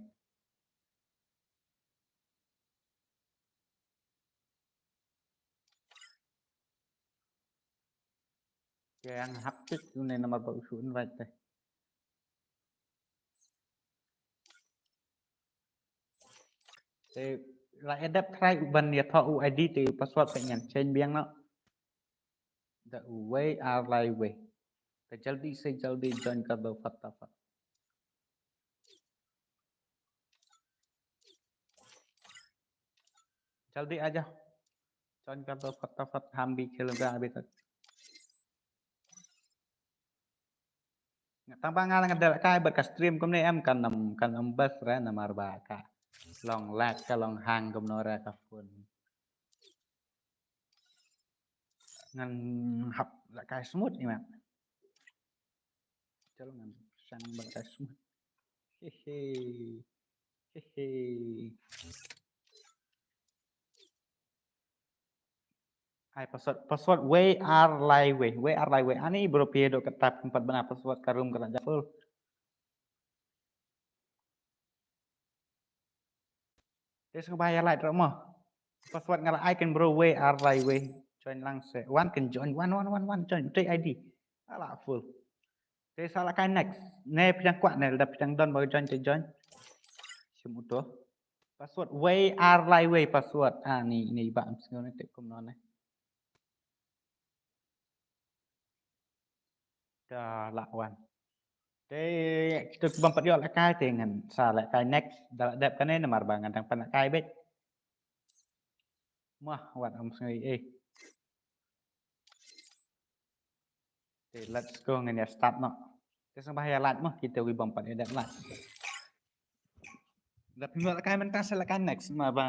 Ka hap tik une namar ba u shu invite te. Te la adapt try u ban ïathoh u I D te password te ngan change biang noh. Da u wei ar lai wei. Te jaldi se jaldi join kar do fatafat. Jaldi aja. Join kar do fatafat, ham bi khel ba abhi tak. Tang ba nga la nga dal kai bad ka stream kumne em kan nam kan nam bas re namar ba ka long lag ka long hang kumno re ka phone. Ngan hap la kai smooth ni mat. Chalo ngan sang ba la kai smooth. Hehe. Hehe. Ai password, password wei ar lai wei, wei ar lai wei. Ani bro phi dok ka tap empat bana password ka room ka la jafel. Te sngewbha ïa like ruh mo. Password nga la ai ken bro wei ar lai wei. Join lang se. Wan ken join, wan wan wan wan join. Te I D. Ala full. Te sa la kai next. Ne phi dang kwah ne lada phi dang don ba join te join. Shim uto. Password wei ar lai wei password. Ah ni ni ba am sngew ne te kumno ne. Da la wan. Te kita bam pat ïoh la kai te ngan sa la kai next da la dep kane namar ba ngan dang pan la kai beit. Mah wat am sngew eh. Te let's go ngan ïa start noh. Te sngewbha ïa like mo kita wi bam pat ïa dep like. Da phi ïoh la kai mynta sa la kai next namar ba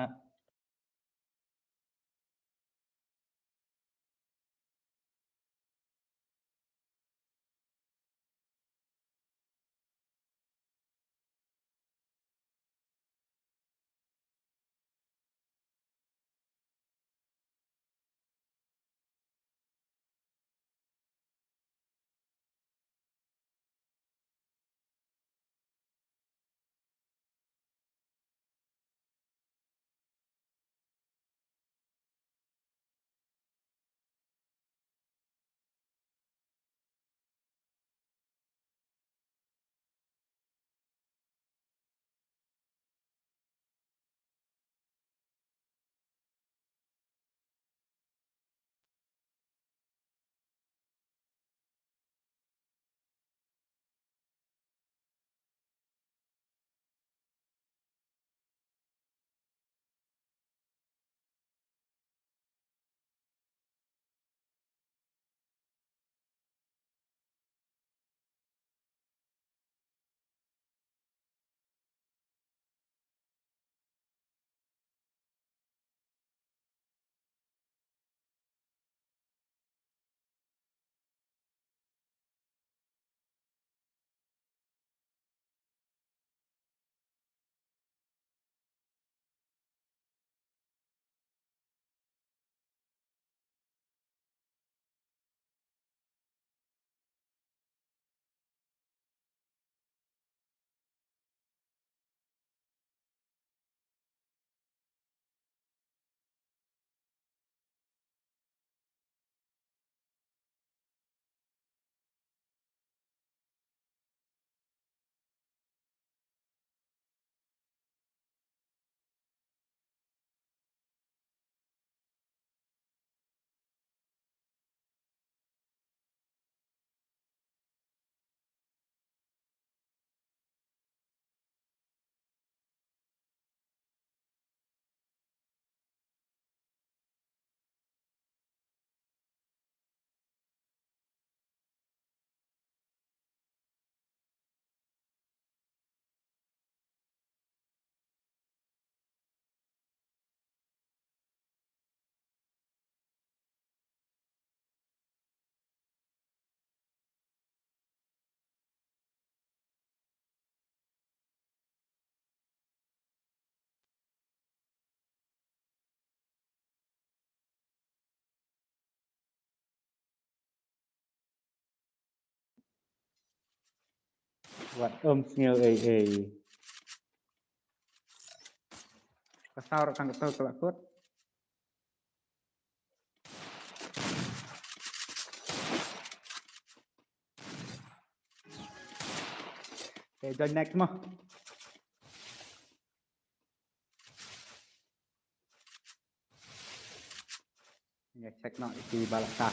Wat ym sngew ei ei. Ka saur tang ka tau ka la kut. Join next mo. Ïa check noh ïa ki ba la ka.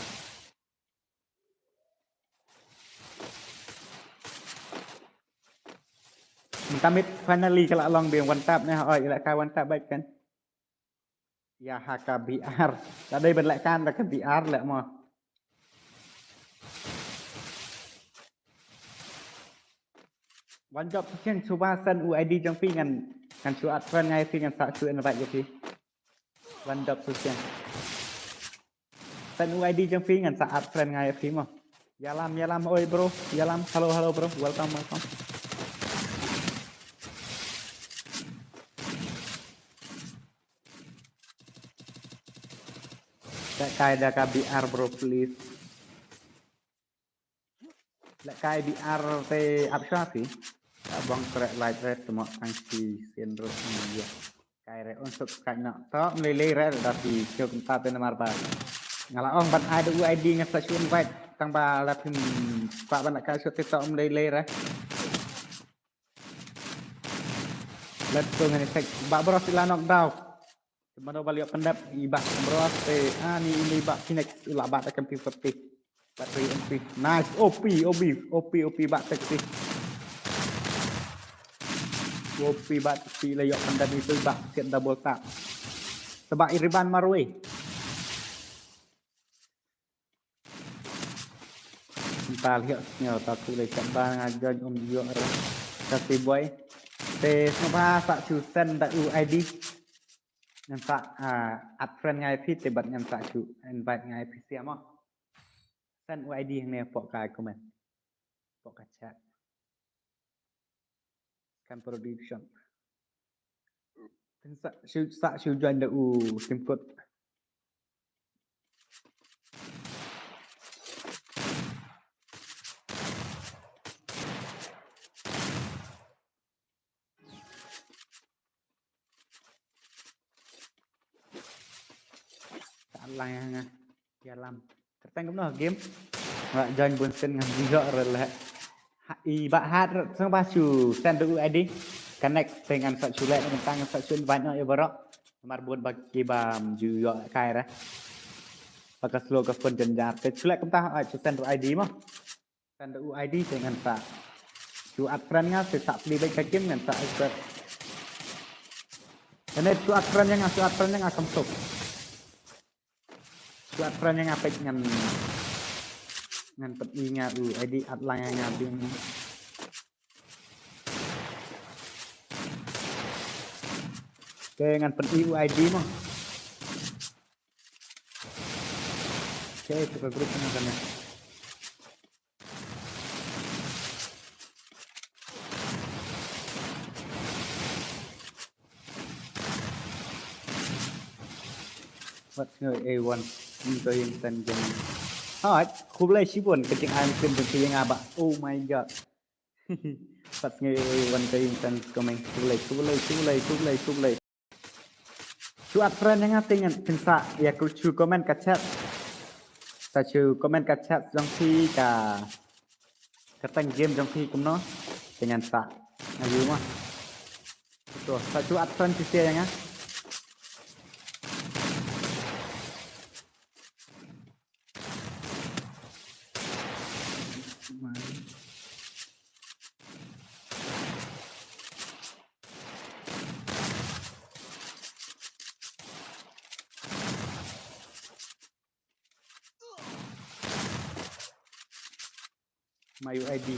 Mynta mid finally ka la long biang one tap ne, oi, ïa la ka one tap bad kan. Ïa ha ka B R. La dei ban leh kan da ka B R leh mo. Wan jop shisien, cuba send u I D jong phi ngan, ngan shu add friend ngai phi, ngan sa shu invite ïa phi. Wan jop shisien. Send u I D jong phi ngan sa add friend ngai phi mo. Ïalam, ïalam, oi bro. Ïalam, hello, hello bro. Welcome, welcome. Leh kai da ka B R bro, please. Leh kai B R te ap shwa phi. Ka bong kreh light red tmo tang shi sien ruh. Ïa. Kai re un suk kai na. To mlei lei re da phi suk kumta te namar ba. Nga la ong ban ai da u I D ngan sa shu invite tang ba la phim kwah ban leh kai suk te to mlei lei re. Let's go ngani sek. Ba bro sila knock down. Mano ba liok pendap i ba bro te ani ini ba Phoenix ila ba ta kan P forty. Battery M P. Nice. O P, O P, O P, O P ba tek si. O P ba tek si la yok pendap itu ba set double tap. Tebak iriban marwei. Ntal hiok nyo ta ku le chat ba nga join um yo re. Kasi boy. Te sngewbha sa shu send da u I D. Ngan sa ah, add friend ngai phi te bad ngan sa shu invite ngai phi sia mo. Send u I D hangne pok ka comment. Pok ka chat. Kan production. Sa shu sa shu join da u Simkut. Ka lang ya nga. Ya lam. Kyrteng kumno game. Nga join bun sien ngan jok re leh. Ha, i ba hat re sngewbha shu send da u I D. Connect te ngan sa shu leh ngan tang ngan sa shu invite noh ïa baroh. Namar bun ba ki bam ju ïoh kai re. Ba ka slow ka phone jynjar. Te shu leh kumta ai shu send da u I D mo. Send da u I D te ngan sa. Shu add friend nga te sa plie bad ka game ngan sa accept. Ane shu add friend ïa nga, shu add friend ïa nga kam suk. Shu add friend ïa nga peit ngan, ngan peit i nga u I D add lang ïa nga biang. Te ngan peit i u I D mo. Te shu ka group na kane. Wat sngewbha A one. Ni to ïing ten jeng. Hai, khublei shibun ka jing ai kin jong ki ïing aba. Oh my god. Wat sngewbha A one ka ïing ten comment. Khublei, khublei, khublei, khublei, khublei. Shu add friend ïa nga te ngan phin sa ïa ku shu comment ka chat. Sa shu comment ka chat jong phi ka kyrteng game jong phi kumno. Te ngan sa. Nga yu ma. To sa shu add friend phi ïa nga. My U I D.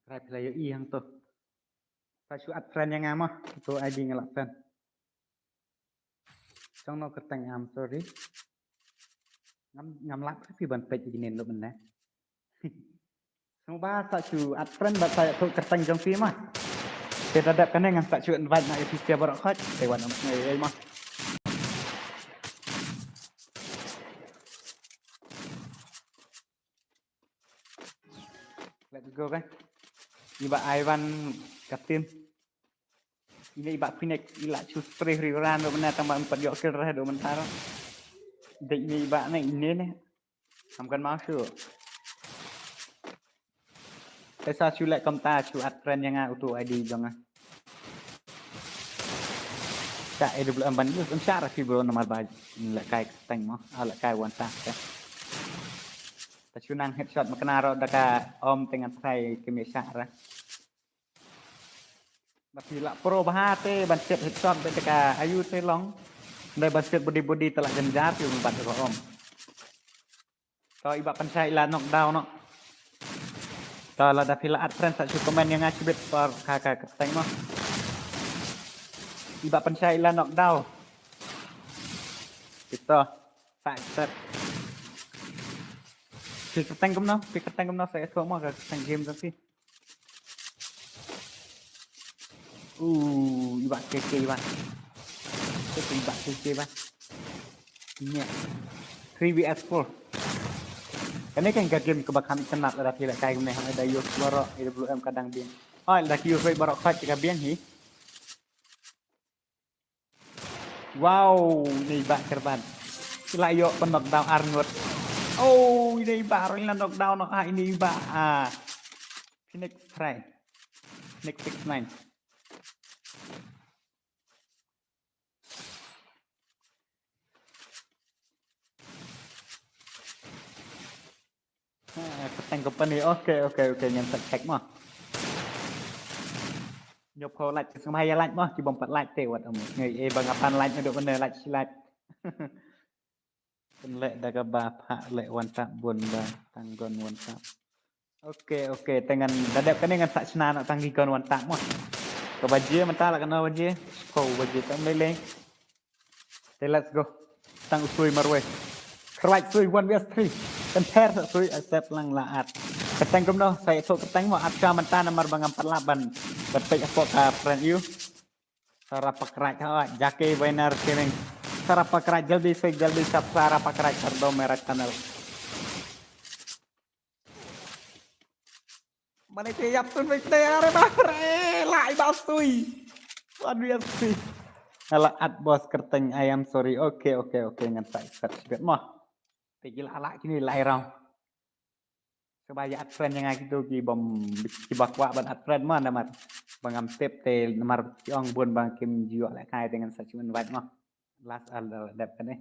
Try phi la ïohi hangto. Sa shu add friend ïa nga mo. To I D nga lah send. Jong no kyrteng am, sorry. Ngam, ngam lah phi ban peit ïa kine lut mynne. Sngewbha sa shu add friend bad sa ïathuh kyrteng jong phi mo. Te da dep kane ngan sa shu invite na ïa phi sia baroh khoit. Te wan ym sngew ei mo. Let's go guys. Iba Ivan Katin. Ine iba Phoenix ila chu spray ri ran do mena tang ba empat yok kill reh do mentara. Dei ine i Bah ne ine ne. Kam kan mau shu. Te sa shu leh kumta shu add friend ïa nga utu ID jong nga. Sa A W M ban use em shah ra phi bro namar ba leh kai kyrteng mo. Ah, leh kai one tap te. Ta shu nang headshot ma kane ruh da ka om te ngan try kmie shah ra. Ba phi lah pro bha te ban set headshot bad da ka ayu te long. Dei ban set body body te lah jynjar phi ban bat da ka om. To i Bah Pynshai i la knockdown noh. To lada phi la add friend sa shu comment ïa nga shibit por ka ka kyrteng mo. I Bah Pynshai i la knockdown. Ito. Sa accept. Phi kyrteng kumno, phi kyrteng kumno sa ïathuh mo ka kyrteng game jong phi. Uh, i Bah K K i Bah. Ito i Bah K K i Bah. Nia. Three V S four. Kane kan ka game kaba kham itynnat lada phi leh kai kumne haba da use baroh A W M ka dang biang. Oi, lada ki use baroh khot ka biang hi. Wow, ine i Bah Kyrban. I la ïoh pyn knockdown ar ngut. Oh, ine i Bah ruh i la knockdown noh, ah, ine i Bah, ah. Phoenix try. Phoenix six nine. Ha, kyrteng company. Okay, okay, okay, ngan sa check mo. Ñiuh phew like, sngewbha ïa like mo, ki bym pat like te wat ym ngi ei ba nga pan like naduh mynne, like shi like. Pynleh da kaba phah leh one tap bun ba tang gun one tap. Okay, okay, te ngan da dep kane ngan sa shna noh tang ki gun one tap mo. Ka baje mynta la kano baje? Phew baje tam lei lei. Te let's go. Tang u Sui marwei. Kyrwai Sui one versus three. Kan pher sa Sui accept lang la at. Kyrteng kumno sa ïathuh kyrteng mo at ka mynta namar ba ngam pat lah ban. Ban peit hapoh ka friend ïa u. Sara pakrai ka Jackie Weiner Gaming. Sara pakrai jaldi se jaldi sap sara pakrai Sardo Merak Tunnel. Mane te ïap tun bik te are ba re la i Bah Sui. Wan wi Sui. Ala at bos kyrteng I am sorry. Okay, okay, okay, ngan sa accept sibet mo. Te ki la ala kine lai round. Sngewbha ïa add friend ïa nga kito ki bym ki ba kwah ban add friend mo namar ba ngam tip te namar ki ong bun ba kim ju ïoh lehkai te ngan sa shu invite mo. Last al dep kane.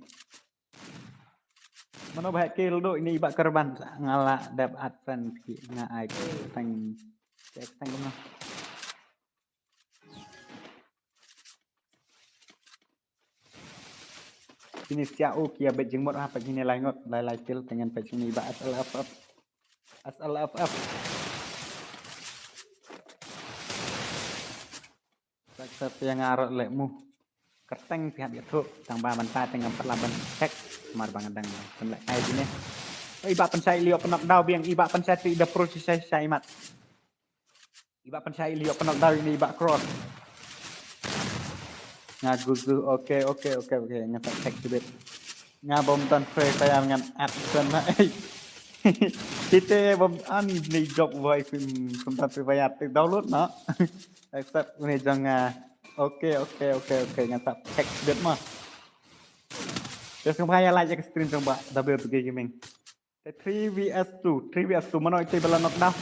Mano ba kill do ini i Bah Kyrban nga la dep add friend ki nga ai tang tang kumno. Kine sia u kia bet jingmut ha peit kine lai ngut lai lai kill te ngan peit kine i Bah S L F F. S L F F. Sak sak ïa nga rot leh mu. Kyrteng phi hap ïathuh tang ba mynta te ngam pat lah ban check. Mar ba nga dang pynlehkai kine. I Bah Pynshai i la ïoh knockdown biang, i Bah Pynshai te i da pro shisha shisha i mat. I Bah Pynshai i la ïoh knockdown ine i Bah Cross. Nga guzu, okay, okay, okay, okay. Nga sa check sibit. Nga bym don Free Fire ngan add friend na. Kita bym an ni job boy kum kum tan Free Fire te download na. Accept ni jong nga. Okay, okay, okay, okay. Nga sa check sibit mo. Te sngewbha ïa like ïa ka stream jong Bah W P K Gaming. Te three V S two, three V S two mano ite ba la knockdown.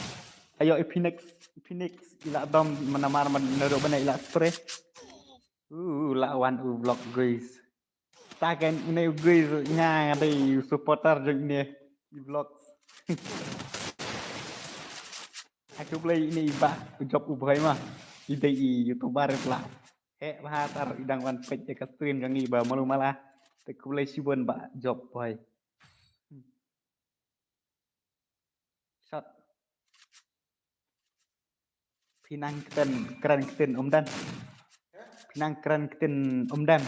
Ayo i Phoenix, i Phoenix i la dom mana mar man nero bana i la spray. Uh, la wan u Vlog guys. Ta kan une u guys nga nga dei u supporter jong ne i Vlog. Aku play ini i Bah u job u boy ma. I dei i YouTuber pla. He bah tar i dang wan peit ïa ka stream jong i ba malu mala. Te ku play shibun Bah job boy. Shot. Phi nang kren kren ktien um dan. Phi nang kren ktien um dan.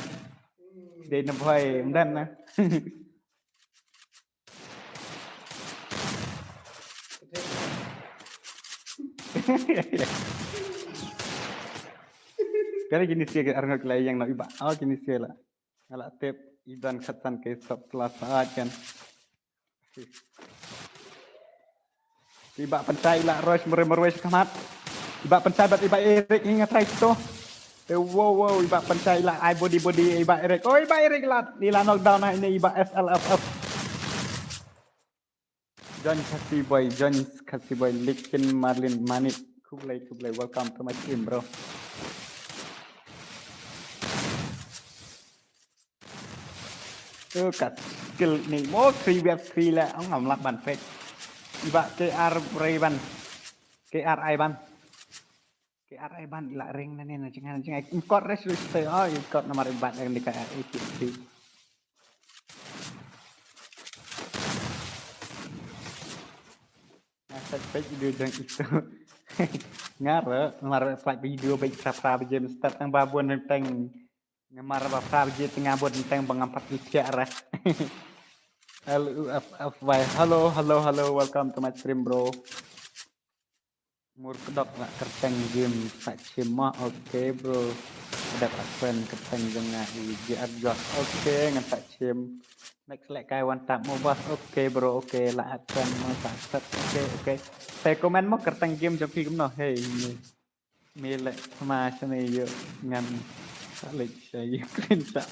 Dei na boy um dan na. Kali kini sia ke arngot kelai yang nak iba. Oh kini sia lah. Ngala tip idan khatan ke sub kelas saat kan. I Bah Pynshai i la rush mare mare sha khmat. I Bah Pynshai bad i Bah Eric i nga try to. Te wow wow, i Bah Pynshai i la ai body body, i Bah Eric. Oh, i Bah Eric i la, i la knockdown ha ine i Bah S L F F. John Khasi Boy, John Khasi Boy, Likin Marlin Manik. Khublei, khublei, welcome to my stream, bro. Tu kat skill ni mo three versus three la, ong ngam lah ban pek. I Bah K R Ray ban. K R I ban. K R I ban i la ring na ni na jingan jingai. Im kot res res te, oh, im kot namar i Bah ring di ka R A T T. Nga sa pek video jong itu. Nga re, namar pek video baik pra pra baje mesti tang babun tang. Namar ba pra baje tang babun tang ba ngam pat i thiah re. L U F F Y. Hello, hello, hello. Welcome to my stream, bro. Mur kedok la kyrteng game sa chim ma. Okay, bro. Kedok la friend kyrteng jong nga i G R Josh. Okay, ngan sa chim. Next lehkai wan tap mo boss. Okay, bro. Okay, la add friend mo sa accept. Okay, okay. Te comment mo kyrteng game jong phi kumno. Hey, ni. Me leh ma shane ïoh ngan sa leh sha ïoh screenshot.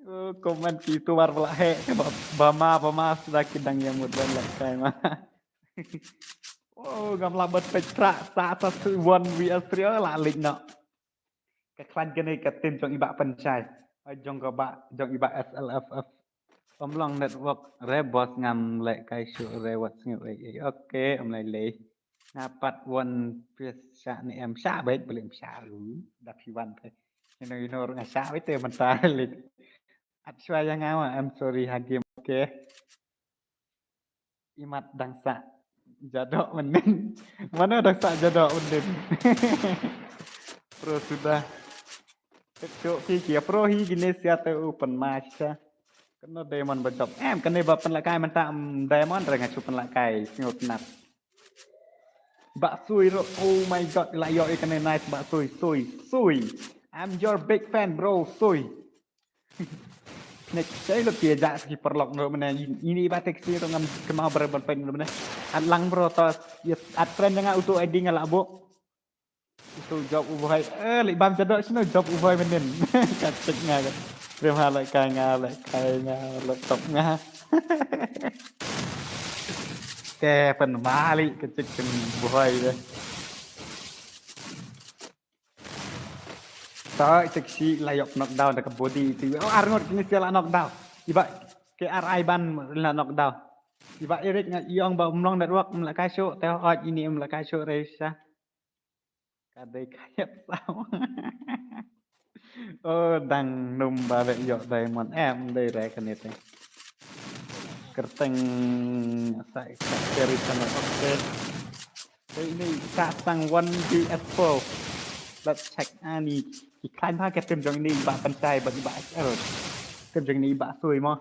Oh, comment ki tu war pala he ba, ba ma, ba ma suda ki dang ïa mut ban lehkai ma. Oh, ngam lah ban peit tra sa sa one V S three, oh, la leh noh. Ka khlaiñ kane ka team jong i Bah Pynshai. Ai jong ka Bah, jong i Bah S L F F. Ym long network re boss, ngam lehkai shuh re wat sngewbha ei ei. Okay, ym lei lei. Nga pat wan pes sha ne em sha beit beli em sha lu. Da phi wan te. Ino ino nga sha beit te mynta leh. At shwa ïa nga ma, I'm sorry ha game, okay. Imat dang sah jadok mynnin. Mano dang sah jadok mynnin? Pro suda. Kecuk ki ki pro hi gine sia te open match sa. Kena diamond ba jop. Em kene ba pynlehkai mynta, em, diamond re nga shu pynlehkai sngewtynnat. Bah Sui ro, oh my god, la ïoh ïa kane nice Bah Sui, Sui, Sui. I'm your big fan, bro, Sui. Nek sei lo pia ja ki paralok no mena ini ba tek si ro ngam kemau ber ban peng no mena. At lang bro to at friend nga utu I D nga la bo. Utu job u boy. Eh, leh bam jadok sino job u boy mynnin. Ka check nga ka. Terima lehkai nga, lehkai nga, laptop nga. Te pynmali ka check ken boy de. To, i Taxi la ïoh knockdown da ka body ti. Oh, arngut kine sia la knockdown. I Bah K R I ban la knockdown. I Bah Eric nga ïong ba ym long network, ym lehkai shuh, te hooid ini ym lehkai shuh re sa. Ka dei ka ïap saw. Oh, dang num ba re ïoh diamond. Em dei re kane te. Kyrteng sa sa carry sana. Okay. Te ini ka sang one V S four. Let's check ani. Ki khlaiñ bha ka team jong ini Bah Pynshai bad Bah S L. Team jong ini Bah Sui mo.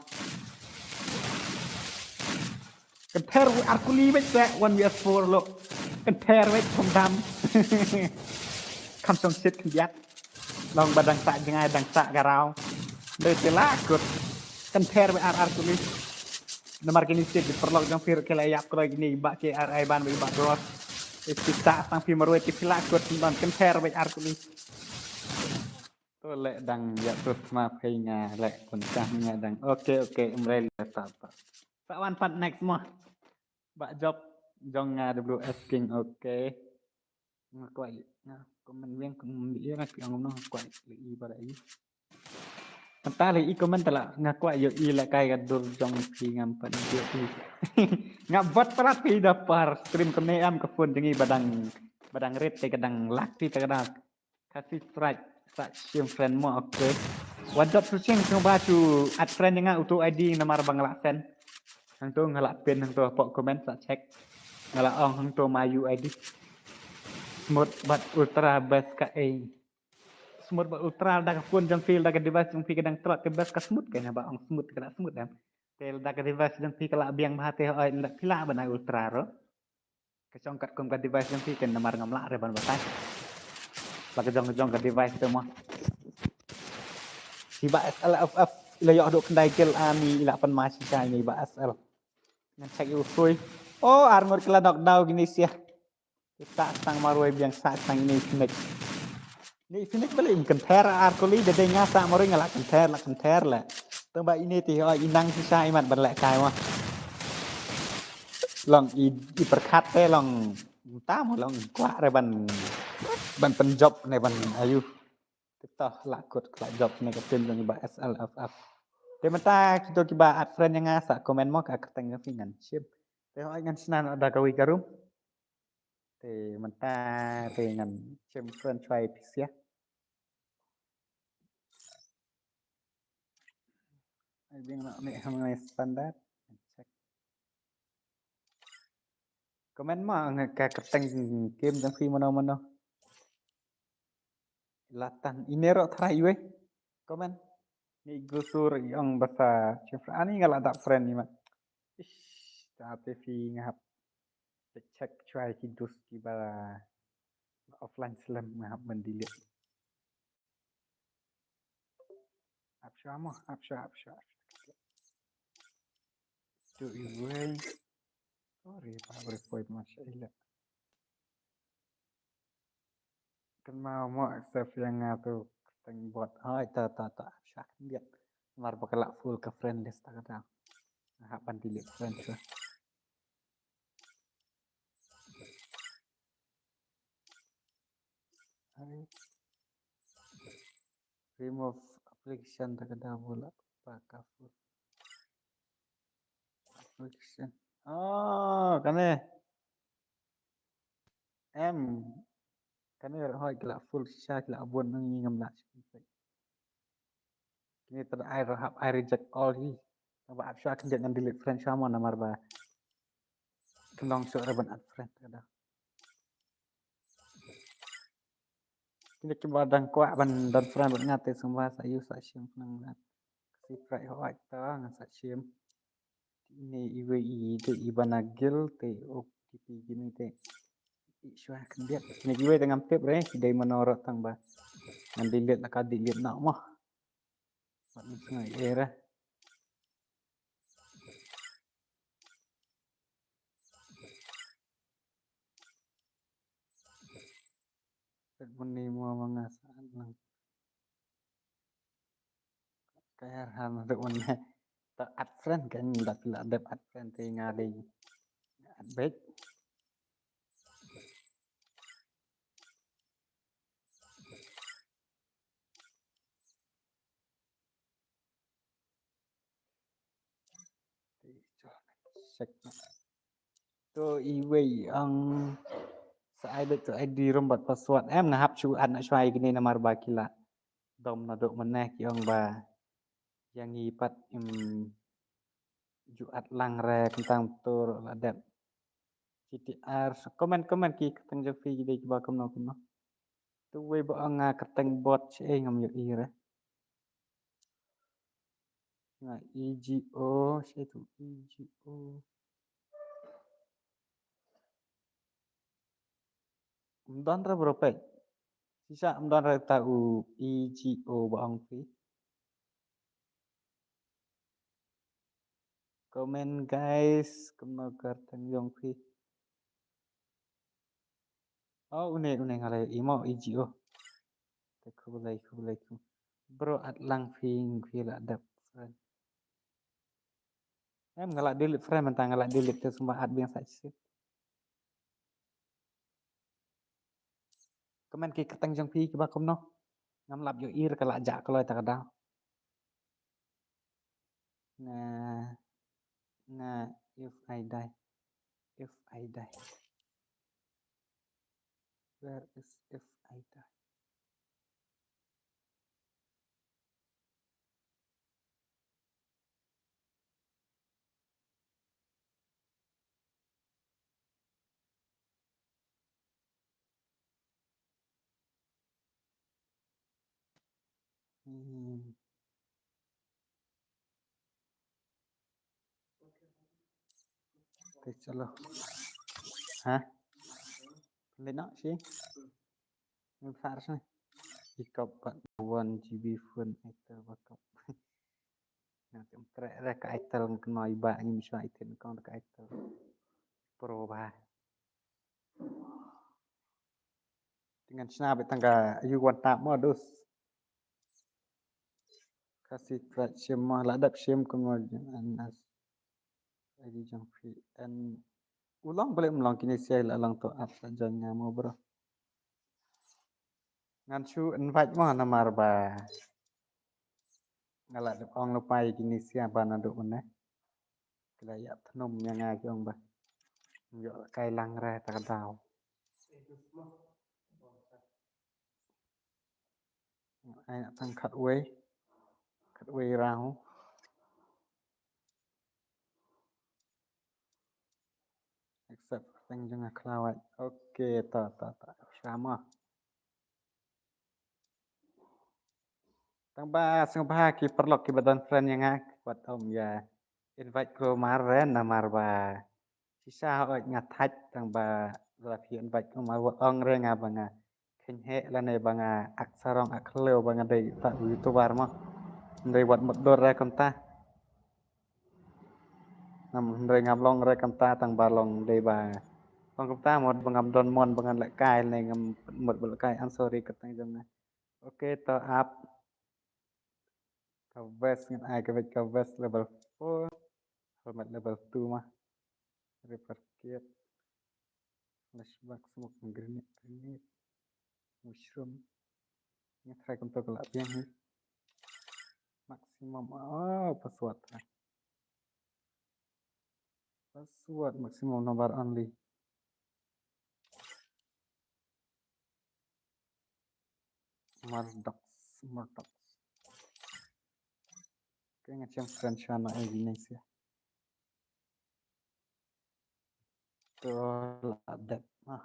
Kynthar wei ar kuli bad sa one V S four lo. Kynthar wei kham dam. Kham song sit khyndiat. Long ba dang sah jngai dang sah garau. Dei te la kut. Kynthar wei ar ar kuli. Namar kini sit di paralok jong phi ruh ki la ïap kloi kini Bah K R I ban wei Bah Bros. Iti sah tang phi marwei ti phi la kut ban kynthar wei ar kuli. To leh dang ïa tut ma phei nga leh kun kah nga dang. Okay, okay, ym rei leh ta ta. Sa wan pat next mo. Bah Job jong nga W S King, okay. Nga kwah ïa, nga comment weng kum ïa nga ki ong no nga kwah ïa i para i. Mynta leh i comment ta la nga kwah ïa i lehkai ka dur jong phi ngam pat ïa i. Nga bad palat phi da par stream kumne em ka phone jong i ba dang, ba dang rit te ka dang lag te ka dang. Khasi Strike, sa shim friend mo, okay. Wan jop su shing sngewbha shu add friend ïa nga utu I D namar ba nga la send. Hangto nga la pin hangto hapoh comment sa check. Nga la ong hangto ma u I D. Smooth bad ultra best ka ei. Smooth bad ultra da ka phone jong phi da ka device jong phi ka dang trot ka best ka smooth ka na ba ong smooth ka la smooth em. Te da ka device jong phi ka la biang bha te oi phi la ban ai ultra ro. Ka jong katkum ka device jong phi ken namar ngam lah re ban batai. La ka jong ka jong ka device te mo. Si Bah S L F F la ïoh duk khyndai kill ani la pan ma si ka ni Bah S L. Ngan check ïa u Sui. Oh, ar ngut ki la knockdown kini sia. Te sah tang marwei biang sah tang ine Phoenix. Ine Phoenix balei im kynter ar kuli da dei nga sah marwei nga la kynter la kynter la. Tang ba ine te hoi inang shisha imat ban leh kai mo. Long i i pyrkhat te long tam long kwah re ban ban pynjop ne ban ayu. Kita la kut la jop ne ka tim jong ba S L F F. Te mynta kito kiba add friend ïa nga sa comment mo ka kyrteng jong phi ngan shim. Te hoi ngan shna noh da ka wi ka room. Te mynta te ngan shim friend shuwa ïa phi sha. Ai biang noh ne ha ngai standard. Check. Comment ma nga ka kyrteng game jong phi mano mano. Latan ine ro thra iwe. Comment. Ni gusur i ong basa chifra ani nga la dap friend ni ma. Ish, ta te phi nga hap check chwa ki dus ki ba offline slem nga hap ban delete. Hap sha mo, hap sha, hap sha. Tu iwei. Sorry, pa beri point masya ila. Kan mau mo accept yang ngatu teng bot. Hai ta ta ta hap sha kan dia. Mar bakala full ka friend list ta kata. Hap ban delete friend sha. Remove application ta ka da bula pa ka full application. Oh, kane. Em. Kane ra hoi kila full sha kila abun nang ngam la. Kini ter ai ra hap ai reject all hi. Ba hap sha kan dia ngan delete friend sha mo namar ba. Kendong sha ra ban add friend kada. Kini kiba dang kwah ban don friend bad nga te sumba sa yu sa shim nang na. Kasi prai ho ai ta ngan sa shim. Ini iwe i te i bana gil te ok kiti gini te. I shwa kan dia. Kini iwe te ngam tip re ki dei mano ro tang ba. Ngan delete la ka delete na mo. Mat ngai era. Tet bun ni mua manga saan lang. Kaya han tet bun ni. Ta add friend kan, da pila dep add friend te nga dei. Add back. Check. To iwei ang sa ai bet to I D rum bad password em nga hap shu add na shwa ïa kine namar ba ki la dom na dok mynne ki ong ba ïa ngi pat im ju add lang re kentang tur la dep. G T R comment comment ki kyrteng jong phi ki dei kiba kumno kumno. To wei ba ong nga kyrteng bot shi ei ngam ïohi re. Nga E G O shi tu E G O. Mdon re bro pek. Sisa mdon re ta u E G O ba ong phi. Comment guys, kumno kyrteng jong phi. Oh, une une nga la imo E G O. Te khublei khublei khu. Bro add lang phi phi la dep friend. Em nga la delete friend mynta nga la delete te sumba add biang sa shi. Comment ki kyrteng jong phi kiba kumno. Ngam lap ïohi re ka la jah kloi ta ka daw. Nga nga if I die. If I die. Where is if I die? Hmm. Okay, chalo. Ha? Lena shi. Nang sar shi. Ikop pat one G B phone itu bakop. Nang tem trek rek ka itel ngan kena iba ngi miswa itin kong ka itel. Pro ba. Te ngan shna beit tang ka ayu wan tap mo dus. Khasi Tribe shim mo, la dep shim kumno jong N S. Ayu jong phi en. U long balei um long kine sia la long to ap sa join nga mo bro. Ngan shu invite mo namar ba nga la dep ong lypa ïa kine sia ba naduh une. Ki la ïa thnum ïa nga ki ong ba ym ïoh kai lang re ta ka daw. Ai tang khatwei, khatwei round. Accept kyrteng jong nga khlawait. Okay, ta ta ta. Shama. Tang ba sngewbha ki paralok kiba don friend ïa nga, wat ym ïa invite kumar re namar ba shisha hooid nga thait tang ba la phi invite kumar, wat ong re nga ba nga kheiñ heh lane ba nga ak sarong ak khlem ba nga dei ta YouTuber mo. Hynrei wat mutdur re kumta. Ngam, hynrei ngam long re kumta tang ba long dei ba long kumta mo ba ngam don mon ba ngan lehkai ne ngam mut ba lehkai. I'm sorry kyrteng jong nga. Okay, to ap. Ka vest ngan ai ka vest, ka vest level four. Helmet level two ma. Repair kit. Flashback, smoke, grenade, grenade. Mushroom. Nga try kumto ka la biang hi. Maximum. Oh, password. Password maximum number only. Murdox, Murdox. Okay, nga chem friend shwa na ai ne sia. To la dep. Ah.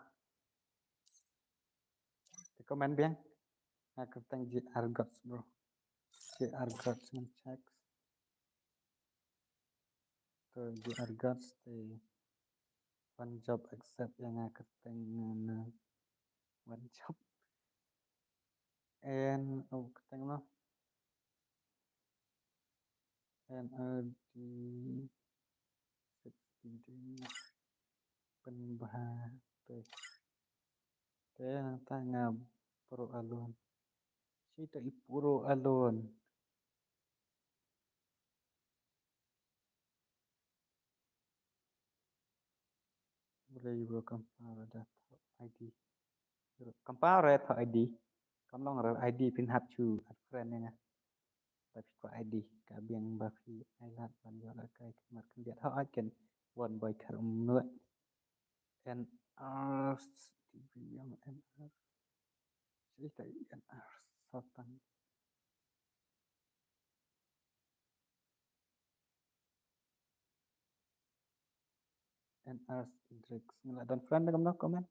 Te comment biang. Nga kyrteng J R Gods bro. J R Gods ngan check. To J R Gods te one job accept ïa nga kyrteng na one job. And oh kyrteng no. N R D sixty pynbha te. Te nangta nga pro alone. Shi ta i pro alone. Bro, you will compare that I D. Kam pau re thoh I D. Kam long re I D phin hap shu add friend ïa nga. Ba phi kwah I D ka biang ba phi ai lad ban ïoh lehkai khmat khyndiat. Hooid kan wan boi khar um nuh. N R T V M N R. Sita N R Satan. N R Drakes. Nga la don friend da kumno comment.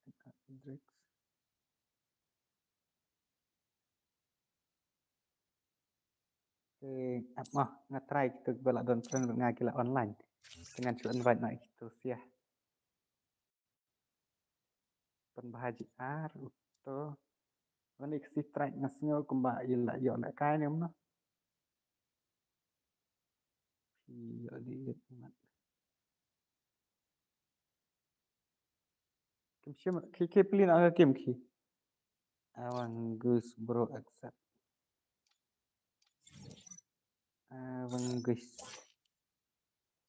N R Drakes. Te ap mo nga try kito kiba la don friend nga ki la online. Te ngan shu invite noh kito sia. Pynbha J R uto. Ngan ïa ka si track nga sngew kumba i la ïoh lehkai ne kumno. Phi ïoh di ïoh mat. Kim shim ki ki pli na ka kim ki. Awang Gus bro accept. Awang Gus.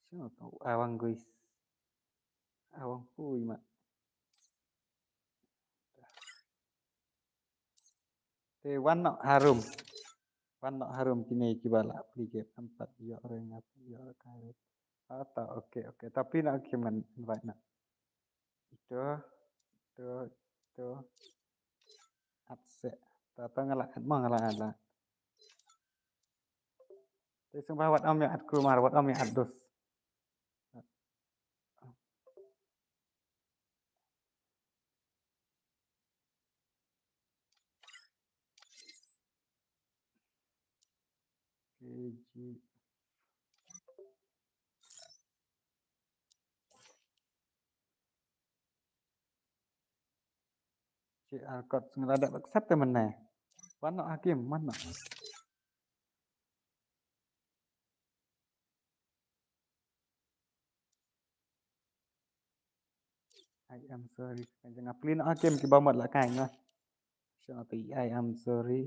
Sino to Awang Gus. Awang Pui ma. Te wan noh harum. Wan noh harum kine kiba la pli ke empat ïoh re nga ïoh re kai. Ata okay okay tapi na ki man invite na. Ito ito ito. Atse. Tata nga la at ma nga la at la. Te sngewbha wat ym ïa at kumar wat ym ïa at dus. K G. J R Gods nga la dep accept te mynne. Wan noh hakim, wan noh. I am sorry. Kan jong nga plie noh ha game kiba mut la kai nga. Sha te I am sorry.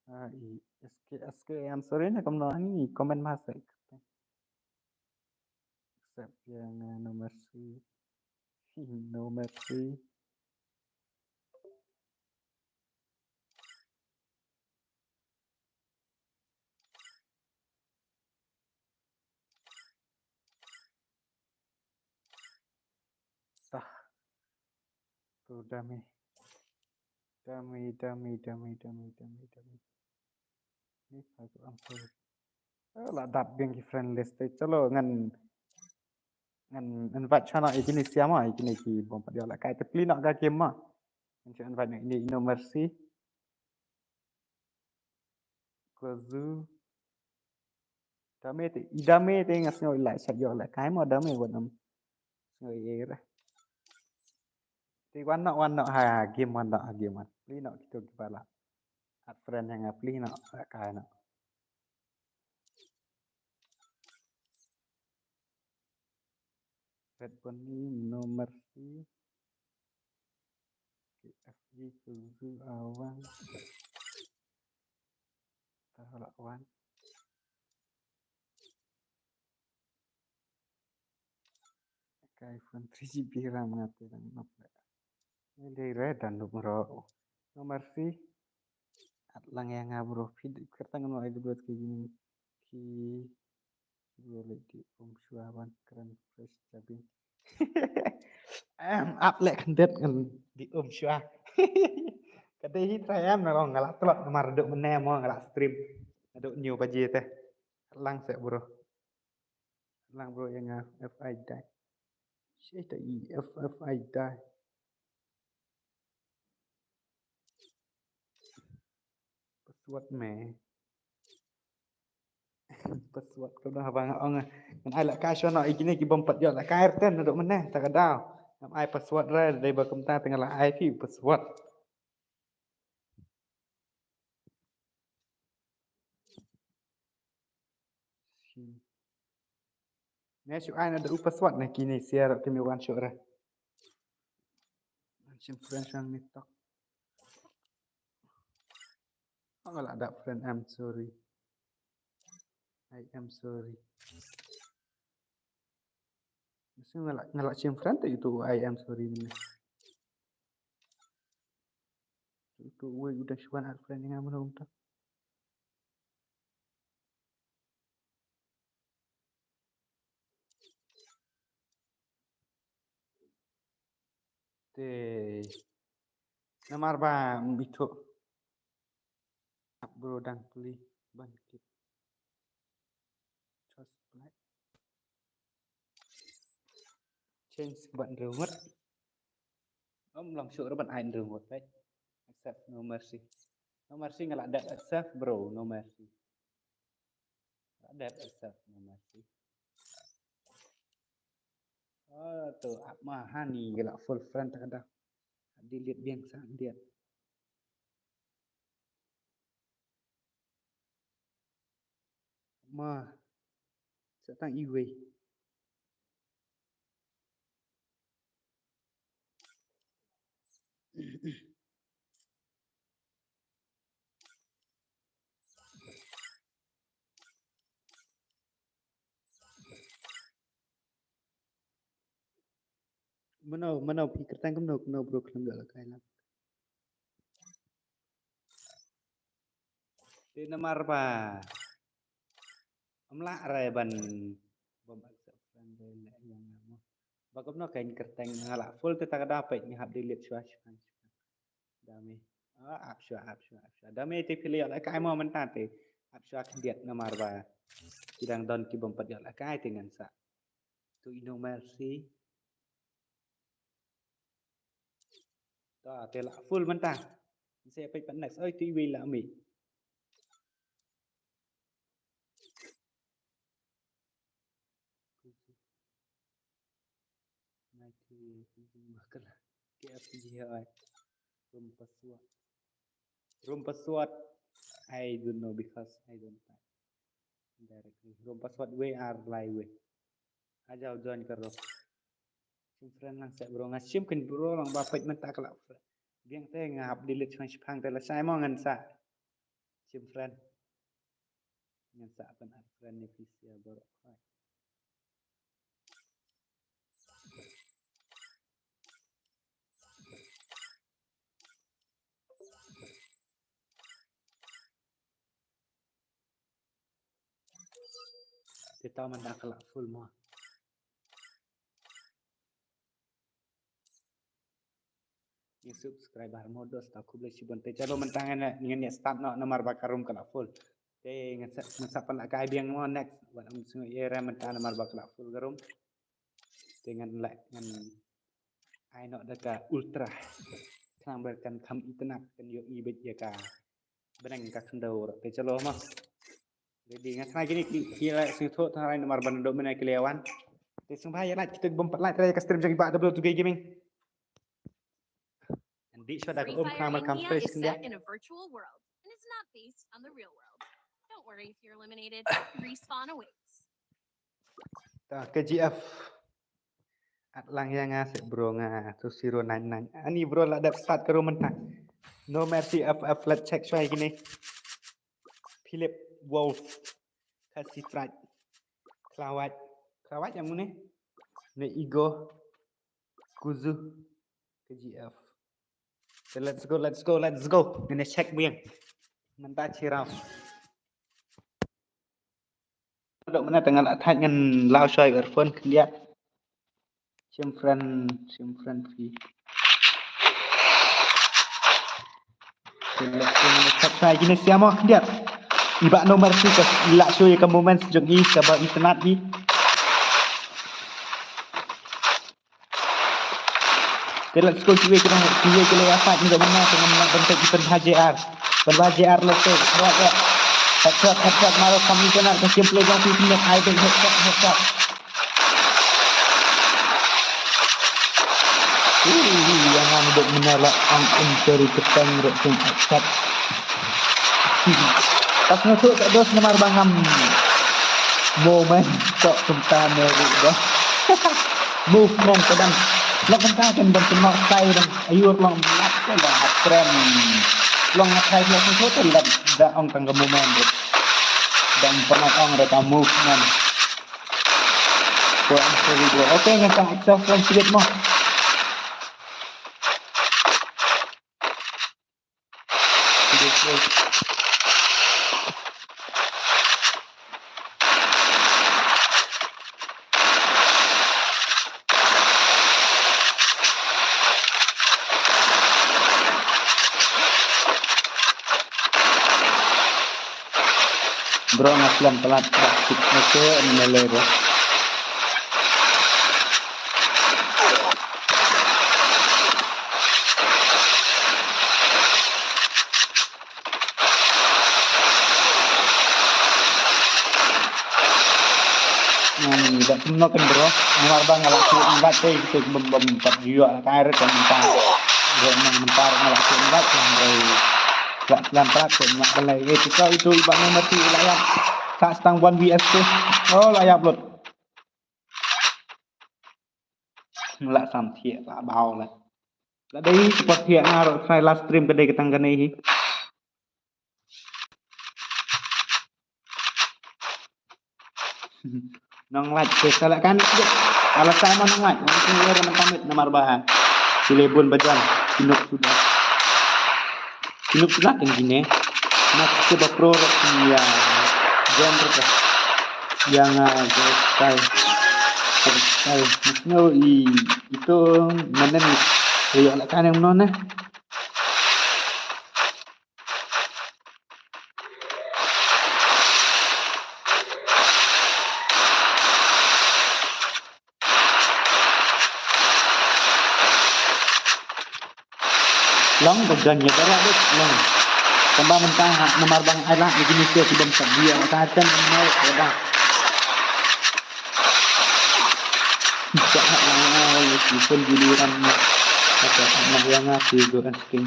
Ah, i S K, S K, I am sorry ne kumno ani comment ma sek. Accept ïa nga, no mercy. No mercy. Tah. Tu dame. Dame, dame, dame, dame, dame, dame. Ni ka tu am tu. Eh, la dap biang ki friend list te. Chalo ngan, ngan invite shwa noh ïa kine sia ma, ïa kine ki bym pat ïoh la kai te plie noh ka game ma. Ngan shu invite noh ine i No Mercy. Klazu. Dame te, i dame te nga sngew i la shah ïoh la kai mo dame wat nam. Sngew i ra. Te wan noh, wan noh ha game, wan noh ha game, wan. Plie noh kito kiba la add friend ïa nga, plie noh la kai noh. Red Bunny, No Mercy. K F G, Kuzu, Awang. Tah la wan. Ka iPhone three G B RAM nga te dang nop le. Ni dei re dan dup ro. No Mercy. At lang ïa nga bro. Phi kyrteng no ai bro ki jing ki bro le di um shwa ban kren fresh jabin. Em, ap le khyndiat ngan di um shwa. Ka dei hi trai em na long nga la tlot namar duk mynne mo nga la stream. Duk hynñiew baje te. Lang se bro. Lang bro ïa nga F I die. Shi ta i F F I die. Password me. Password ka dah bang ong. Ngan ai la kai shwa noh ïa kine ki bym pat ïoh la kai ten duk mynne ta ka daw. Ngam ai password re dei ba kumta te nga la ai phi password. Ne shu ai na da u password na kine sia rok kine wan shu re. Shim friend shang ni tok. Nga la da friend, I'm sorry. I am sorry. Mesti nga la, nga la shim friend tu itu I am sorry ni. Itu wei udah shuan add friend dengan mana umta. Te namar ba mbitho. Bro dang pli ban kit. Just black. Change ban remote. Om long sure ban ai remote, right? Accept, no mercy. No mercy nga la dep accept bro, no mercy. Nga la dep accept, no mercy. Ah, tu ap ma hani nga la full friend ta ka da. Delete biang sa diat. Ma. Sa tang iwei. Mano, mano phi kyrteng kumno, kumno bro khlem da la kai lang. Te namar ba. Am la rai ban bom accept friend de le yang mo. Ba kumno ka kyrteng nga la full te ta ka da peit nga hap delete shwa shwa. Dame. Ah, ap shwa, ap shwa, ap shwa. Dame te phi la ïoh la kai mo mynta te. Ap shwa khyndiat namar ba ki dang don ki bym pat ïoh la kai te ngan sa. Tu ino mercy. Ta te la full mynta. Nse peit pat next. Oi tu iwei la mi. Nai ti bakal. K F G ai. Room password. Room password. I don't know because I don't type directly. Room password we are live we. Ajaw join ka ruh. Shim friend lang seh bro, nga shim kein bro lang ba peit mynta ka la friend. Biang te nga hap delete shipang shipang te lashai mo ngan sa. Shim friend. Ngan sa pyn add friend ïa phi seh bro. Te to mynta ka la full mo. Ïa subscriber mo dos ta khublei shibun. Te chalo mynta ngan, ngan ïa start noh namar ba ka room ka la full. Te ngan sa, ngan sa pynlait kai biang mo next. Wat ym sngew ïa re mynta namar ba ka la full ka room. Te ngan leh, ngan ai noh da ka ultra. Khnang ba kan kham itynnad, kan ïohi beit ïa ka bneng ka khyndew ruh. Te chalo mo. Ready, nga tharai kine ki, ki la sngewthuh tharai namar ban dok mynne ki la wan. Te sngewbha ïa like, kita bym pat like tharai ka stream jong i Bah W two K Gaming. Ngan dih shuwa da ka um khnang ba kan fresh khyndiat. In a virtual world, and it's not based on the real world. Don't worry if you're eliminated. Respawn awaits. Ta, K G F. Add lang ïa nga seh bro, nga two zero nine nine. Ani bro la dep start ka room mynta. No Mercy F F, let's check shuwa ïa kine. Philip Wolf. Khasi Pride. Klawat. Klawat ïa mune. Ne Ego. Kuzu. K G F. So let's go, let's go, let's go. Ngin check biang. Mynta shi round. Dok mynta tang la thait ngan law shuwa earphone khyndiat. Shim friend, shim friend phi. Selection subscribe kine siamo khyndiat. I Bah No Mercy ka la show ïa ka moments jong i kaba itynnad i. Te let's go, kiwei ki dang, kiwei ki la ïa fight ni da mynne, te ngam lah ban peit ki pynbha J R. Pynbha J R let's go. Headshot, headshot, headshot, maro kam itynnad ka gameplay jong phi, pynbha ai beit headshot, headshot. Ui, ïa nga mudok mynne la ang enter i kyrteng ruh kum accept. Pas nga thok tak dos namar ba ngam moment tok kumta ne ruh dah. Movement ka dang. Lok kumta kan ban kynnoh sai dang ayur long lat ka la hap kren. Long hap sai lok kumta kan da ong tang ka movement ruh. Dang pernah ong da ka movement. Ko ang sorry bro. Okay, ngan tang exhaust lang sikit mo. Bro, nga slem palat ba kit ese mele bro. Ngan da kumno kan bro. Namar ba nga la shu invite te te bym bym pat ïoh la kai re kan ta. Bro, nang mynta nga la shu invite kan bro. Ba slem palat kan nga balai. Eh, tu kau itu i Bah No Mercy la ïap. Sa stang one V S tu. Oh, la ïap lut. La sam thiah la bau la. La dei support thiah nga ruh, try live stream ka dei ka tang kane hi. Nang like te sa la kan. Ala sa ma nang like. Nang like namar ba. Sile bun bajan. Kinuk sudah. Kinuk sudah kan gini. Nak ke ba pro ya. Jangan terus. Yang ah, style. Style. Maksudnya i itu mana ni? Kayak lah kan yang mana? Long ba jan ïa baroh beit long. Tang ba mynta ha namar ba nga ai lad ïa kine ki bym pat ïa ka ten mo ka da. Ba ha nga ïa ki pun giliran. Ka ta na ïa nga ki go asking.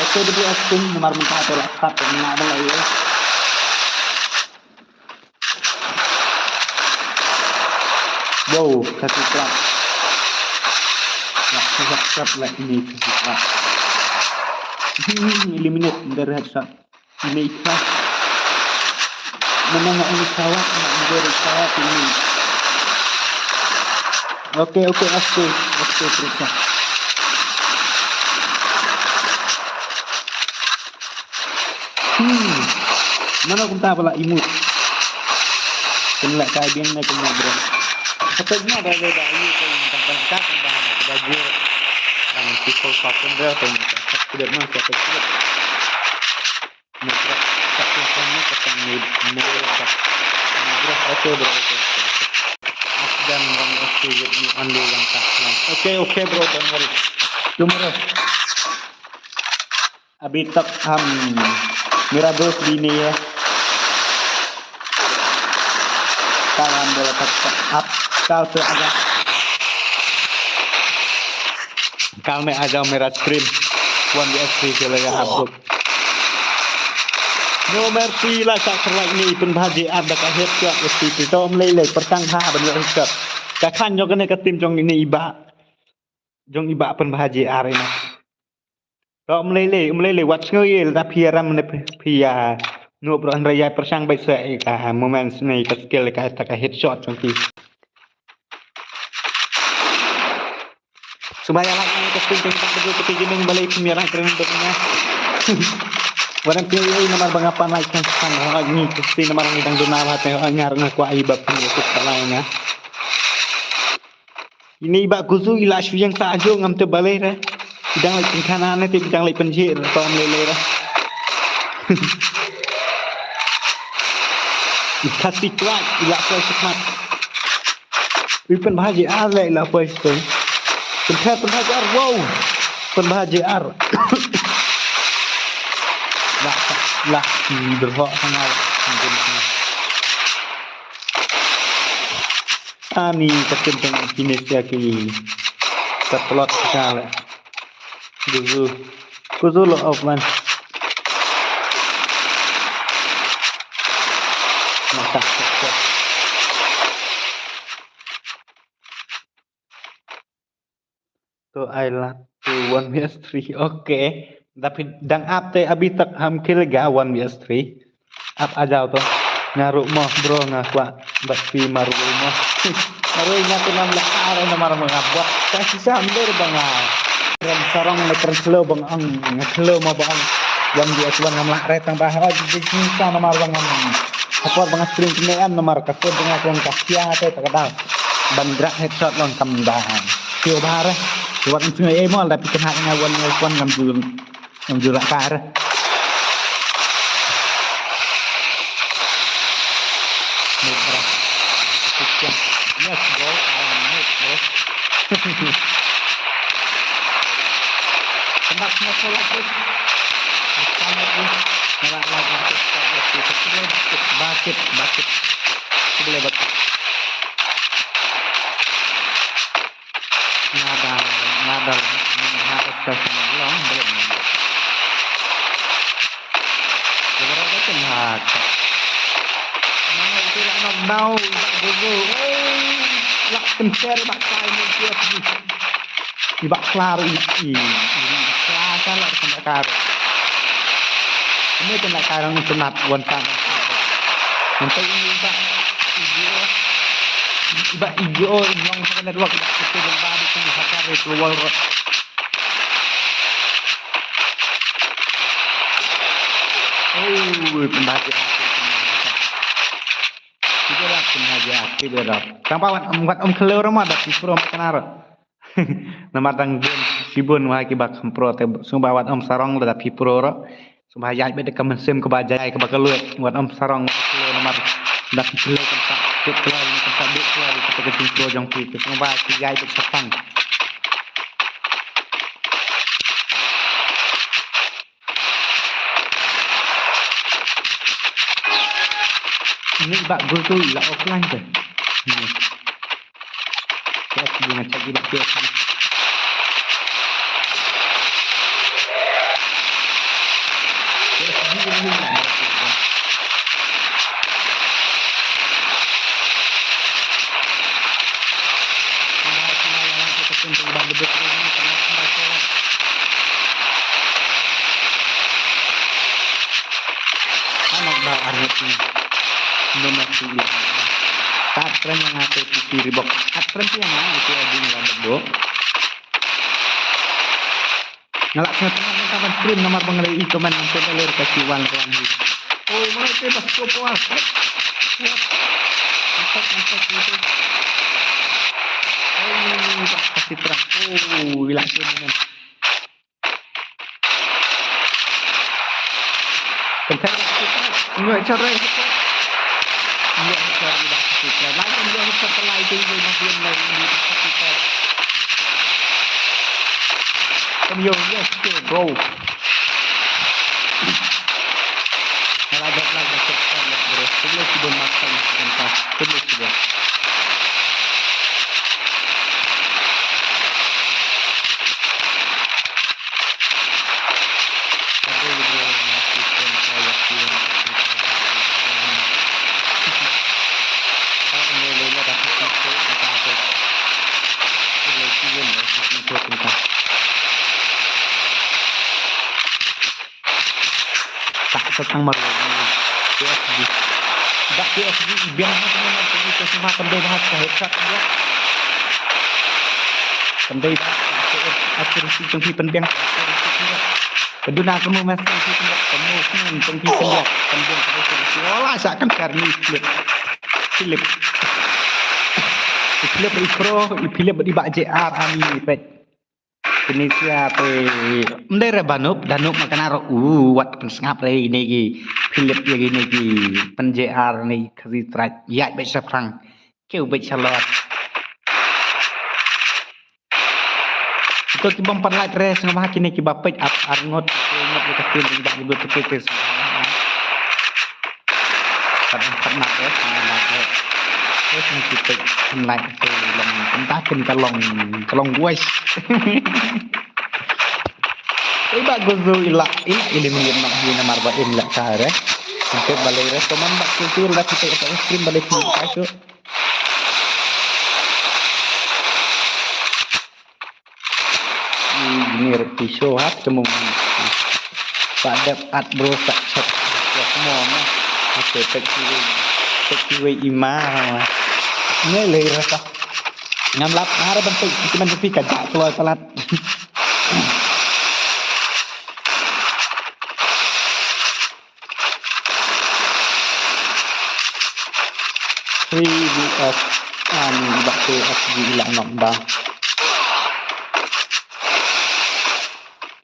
Ito dei asking namar mynta ka la kat nga ba la ïa. Wow, Khasi Club. Ya, Khasi Club lah ini, Khasi Club. Hmm, eliminate under headshot. Ini kah? Mana nak ini kawat, nak menjadi kawat ini. Okey, okey, okey. Okey, teruskan. Hmm. Mana kumta pala imut. Kena lah kai biang na kena bro. Kata nya dah ada dah ayu tu yang tak bangka kan dah ada baju. Dan people pakai dah tu yang tak kulit mana siapa kulit. Nagrak satu phone ni petang ni ni dah. Nagrak okey bro, okey, okey, okey. Afghan one S T with me only one touch. Okay, okay bro, don't worry. Don't worry. Abhi tak hum mera dost bhi nahi hai. Kalam bola tak up kal se aaja. Kal mein aa jao mera stream. One V S three khelega aap log. No mercy la sa khlaiñ ne i pynbha J R da ka headshot ya siti to ym lei lei pyrshang bha ban ïoh headshot. Ka khan jong kane ka team jong ne i bah. Jong i bah pynbha J R ina. To ym lei lei ym lei lei wat sngew ïa lada phi ïaram ne phi ïa. No bro hynrei ïa pyrshang beit sa ïa ka moments ne ka skill ka ta ka headshot jong ki. Sumaya like ni ka sting teng teng teng teng teng balei kum ya lang kren dok nya. Waram ti ei namar ba nga pan like kan kan ha ni ka sting namar ni dang duna ba te ha ngar nga kwa ai ba pun ya kut pala nga. Ini ba kuzu ila shu yang sa ajo ngam te balei re. Bidang like kin kana ne te bidang like penjir to am lele re. Kasi kwat ila kwat sekat. Ui pynbha J R le la poi stoi. Pynbha pynbha J R wow. Pynbha J R. La la derhok sangal. Ani ka tim teng finish ya ki. Ka plot ka le. Kuzu. Kuzu lo offline. Mata. To I love to one V S three. Okay. Tapi dang ap te abhi tak ham khelega one V S three. Ap ajaw to. Nga ruh mo bro nga kwah bat pi maru mo. Maru nga tu nam la ar na mar nga bot. Kasi sambil banga. Kren sarong le kren slow bang ang. Nga slow mo bang. One V S one ngam lah re tang bah. Oh, di sini sa namar bang ang. Hapor banga stream kene am namar ka phone banga kong ka sia te ta ka dal. Ban grak headshot long kam da. Tio bah re. Wat ngai mo da pi kena nga one V S one ngam jul. Ngam jul lah kar. Yes, bro. I am mid, bro. Kena kena tolak, bro. Kena kena tolak, bro. Bakit, bakit. Bakit. Nadal, nadal, nadal sa sa long belum. Beberapa tu nak. Mana itu nak nak nau, nak dulu. Oh, nak kencer, nak kai ni dia pergi. Ibak kelar ini. Kelar kan nak kena kar. Ini kena karang sunat wan tang. Nanti ini ibak ijo. Ibak ijo nyong sa kena dua kita kita dan baru kena hakar itu wal. Oh, pembaca aku. Kita lah pembaca aku dia dah. Tanpa wan wan om kelar mah dah sipro kenar. Namar dang bun shibun wahai kiba kham pro te sngewbha wat ym sarong lada phi pro ruh. Sngewbha ïaid beit da ka mynsiem kaba jai kaba kylluid wat ym sarong wat ym kylluid namar lada phi kylluid kan sa bit kylluid kan sa bit kylluid kata ka jingpro jong phi te sngewbha phi ïaid beit shaphrang. Ini bak guru tu ila offline tu. Ni. K S B nga check bak K S B. K S B ni lah. No mercy ïa nga. Tat kren ïa nga te T T Reebok. Tat kren ïa nga, itu adi nga la dep bok. Nga la kena tengok tengok ban stream namar ba nga la ïohi comment nangta da lor ka ki wan wan hi. Oh, mana te bas ko puas. What? Angkat, angkat, angkat. Oh, ini, ini, ini, pas, pas, pas. Oh, ila tu ni. Kentang dah kita. Nyo cara kita. Nyo cara dah kita. Lain nyo cara lain tu nyo masih lain ni dah kita. Kan yo, yes, go, bro. Lagak, lagak, cepat, bro. Sebelah sibun makan, sebentar. Sebelah sibun. Aduh, bro, mati pun saya, pun. Ah, ini, ini, ini, dah, dah, dah, dah, dah. Sebelah sibun, bro. Sebelah sibun, bro. Tak setang malu. K S G. Dak K S G ibiang ha teman teman, kita semua tendai bahas ka headshot dia. Tendai bahas ka accuracy jong phi pynbiang. Keduna kamu masih phi pynbiang. Kamu phi pynbiang. Pynbiang ka accuracy. Wala sa kan karni Philip. Philip. Philip i pro, i Philip i ba J R ani pet. Tunisia te. Ndai re Danup, Danup ma kana ro u wat pynsngap re ine ki Philip ïa ine ki pyn J R ne Khasi Trach ïa beit sa phrang. Kiew beit sa lot. Ito ki bym pat like re sngap ha kine ki ba peit ap ar ngot, ngot ïa ka team ba ki ba peit. Kan kan na eh, kan na eh. Eh, kan kita kan lai tu long, kan ta kan ka long, ka long guys. Iba guzu ila, ila ili mungkin nak hina marba in la kare. Untuk balai re, teman bak kultur la kita apa stream balai kita tu. Ini reti show hat kemung. Pada at bro tak chat. Semua mah. Oke, tak kiwi. Tak kiwi ima. Ini leh rasa. Ngam lap harap bentuk kita menyepi kajak keluar salat. Three V S, ah, ni bak tu S G ila knockdown.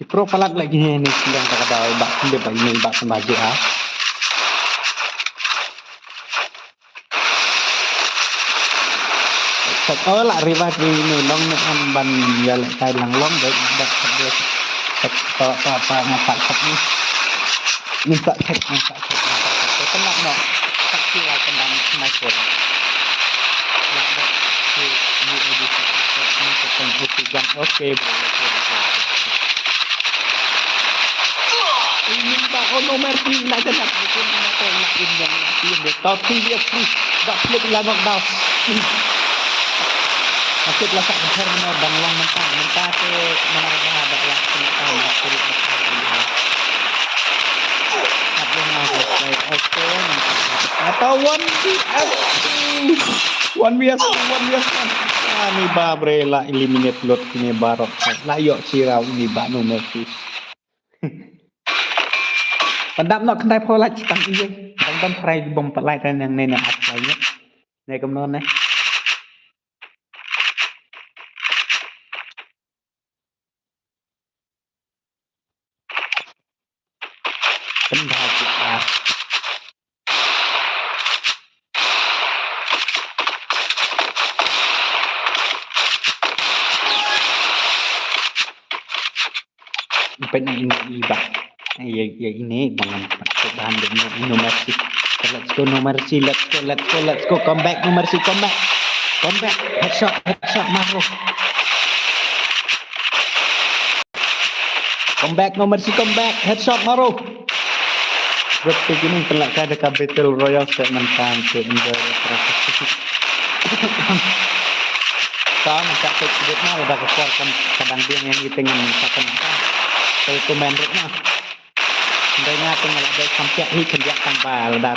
Di pro palat lagi ni, ni silang tak ada bak sendiri bak ini bak sembagi ha. Tek oh la revive di ni long ni kan ban ya le kai lang long de de de tek to to to nga tak tek ni. Ni tak tek ni tak tek ni tak tek. Kena no. Tak kira kendam sniper. Ya de si ni edi tak tek ni tek ni tek. Oke, boleh, boleh, boleh. Ini ba ono mercy na janat bukan na to na in yang in de to ti dia free. Ba flip la knock down. Masih la sak ber no dang long mentah mentah ke mana ba ba la mentah masih. Apa yang mau saya oke mentah. Atau one V S one V S one V S one. Ah, ni ba bre la eliminate lot ni barok. La yok sirau ni ba no mercy. Pandap nok khyndai phew lait tang ïa. Tang ban try bom pat lait tang nang ne ne at lait ne. Ne kam non ne. Khyndai phew lait. Peit na ine i ba. Ïa ïa ine ba ngam pat ban de no, no mercy. Let's go, no mercy. Let's go, let's go, let's go. Come back, no mercy, come back. Come back. Headshot, headshot, maro. Come back, no mercy, come back. Headshot, maro. Rep tu kini pynlait ka da ka battle royale statement kan ke enjoy. Ka ma ka tek kidit na lada ka por kan kadang dia ngan ite ngan ka kan ka. Te tu main rep na. Ndai nga tu nga la dei sampiak hi khyndiat tang ba lada.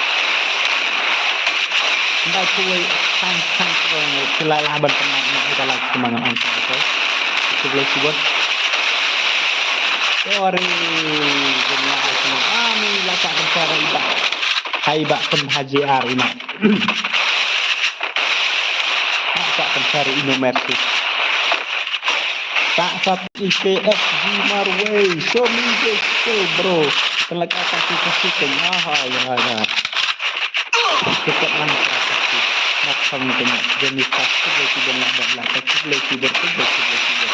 Ndai kawei, tang, tang, kawei, ki la lah ban pynlait na, ki la lah kumang ang, okay. Khublei shibun. Sorry, kena, kena. Ani, la sa pynshare i Bah. Hai Bah, pyn ha J R i Bah. La sa pynshare i Nomer tu. Tak sat I P F G marwei. Show me the skill, bro. Pynlait ka tu ka tu. Ah, ya, ya. Kita lang ka tu. Nak sang ni kena. Jadi tak tu, jadi nak dah lah. Tak tu, jadi, jadi, jadi, jadi.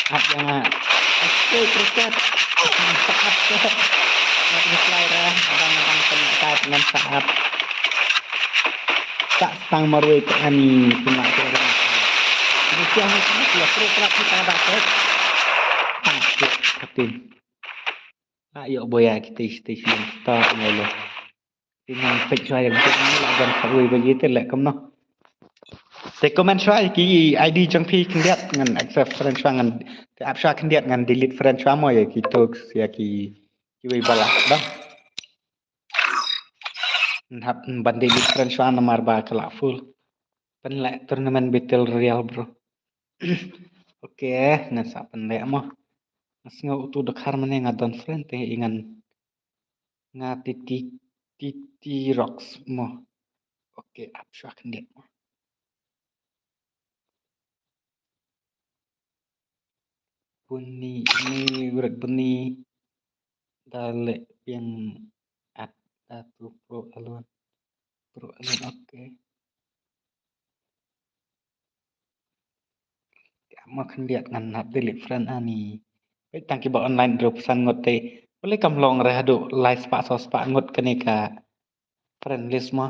Ap ïa nga. Okey, cricket. Saat tu. Nak reply dah. Abang, abang, kena kat dengan saat. Tak setang marwei ke ani, cuma ke orang. Ini siang ni, ya, pro, pro, kita ada, eh. Tak, tu, tapi. Ah, ïoh boya kita, kita, kita, kita, kita. Te ngan peit shuwa ïa ka video ni, la jan khatwei baje te leh kumno. Te comment shuwa ïa ki I D jong phi khyndiat, ngan accept friend shuwa, ngan te ap shuwa khyndiat, ngan delete friend shuwa mo ïa ki toks ïa ki, kiwei ba lah ba. Ngan hap ban delete friend shuwa namar ba ka lah full. Pynleh tournament Battle Royale, bro. Okay, ngan sa pynleh mo. Nga sngew utu dkhar mane nga don friend te i ngan Nga titi, titi rocks mo. Okay, ap shuwa khyndiat mo. Buni, ni, wret buni. Da leh biang at, atu pro alun. Pro alun, okay. Mo khyndiat ngan hap delete friend ani. Peit tang kiba online hynriew phew san ngut te. Balei kam long re haduh lai spah saw spah ngut kane ka friend list mo.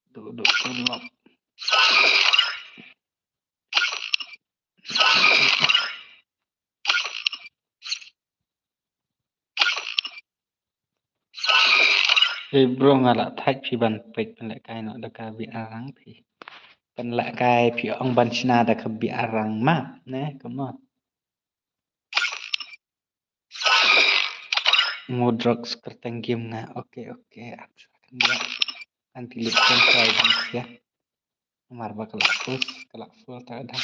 Duh, duh, duh, lop. Hey bro, nga la thait phi ban peit pynlehkai noh da ka B R Rank phi. Pynlehkai phi ong ban shna da ka B R Rank map ne, come on. Mo drugs kyrteng game nga. Okay, okay. Ap shuwa khyndiat. Anti lit kan try ya. Namar ba ka la post, ka la full ta da.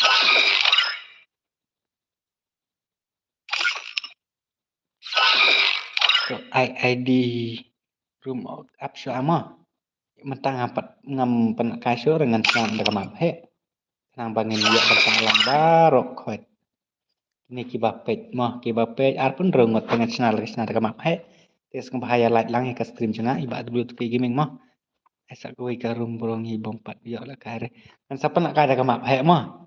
To ai I D room ap shuwa mo. Mynta ngam pat, ngam pynlehkai shuh re ngan shna da ka map heh. Khnang ba ngin ïoh ban tang lang baroh khoit. Kine kiba peit mo, kiba peit arphew hynriew ngut te ngan shna leh, shna da ka map heh. Te sngewbha ïa like lang ïa ka stream jong nga i Bah W T P Gaming mo. Ai sa kawei ka room bro ngi bym pat ïoh lehkai re. Ngan sa pynlehkai da ka map heh mo.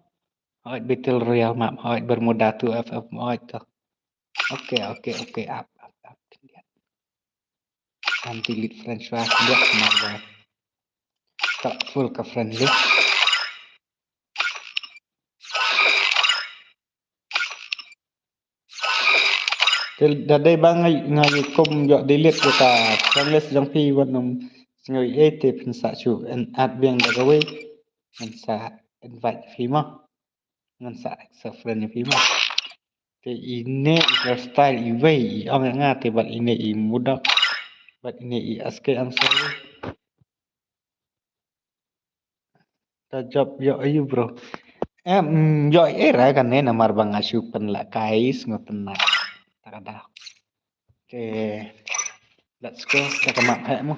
Hooid, Battle Royale map, hooid, Bermuda two F F, hooid to. Okay, okay, okay, ap, ap, ap, khyndiat. Anti lit friend shuwa khyndiat namar ba ka full ka friend list. Te da dei ba nga, nga kum ïoh delete ïa ka friend list jong phi wat nym sngew ei te phin sa shu add biang da kawei. Ngan sa invite phi mo. Ngan sa accept friend ïa phi mo. Te ine i hairstyle iwei i ong ïa nga te bad ine i mudok bad ine i S K Ansari. Ta job ïoh aïu bro. Em, ïoh era kane namar ba nga shu pynlehkai sngewtynnat. Ta ka da. Te let's go ta ka map heh mo.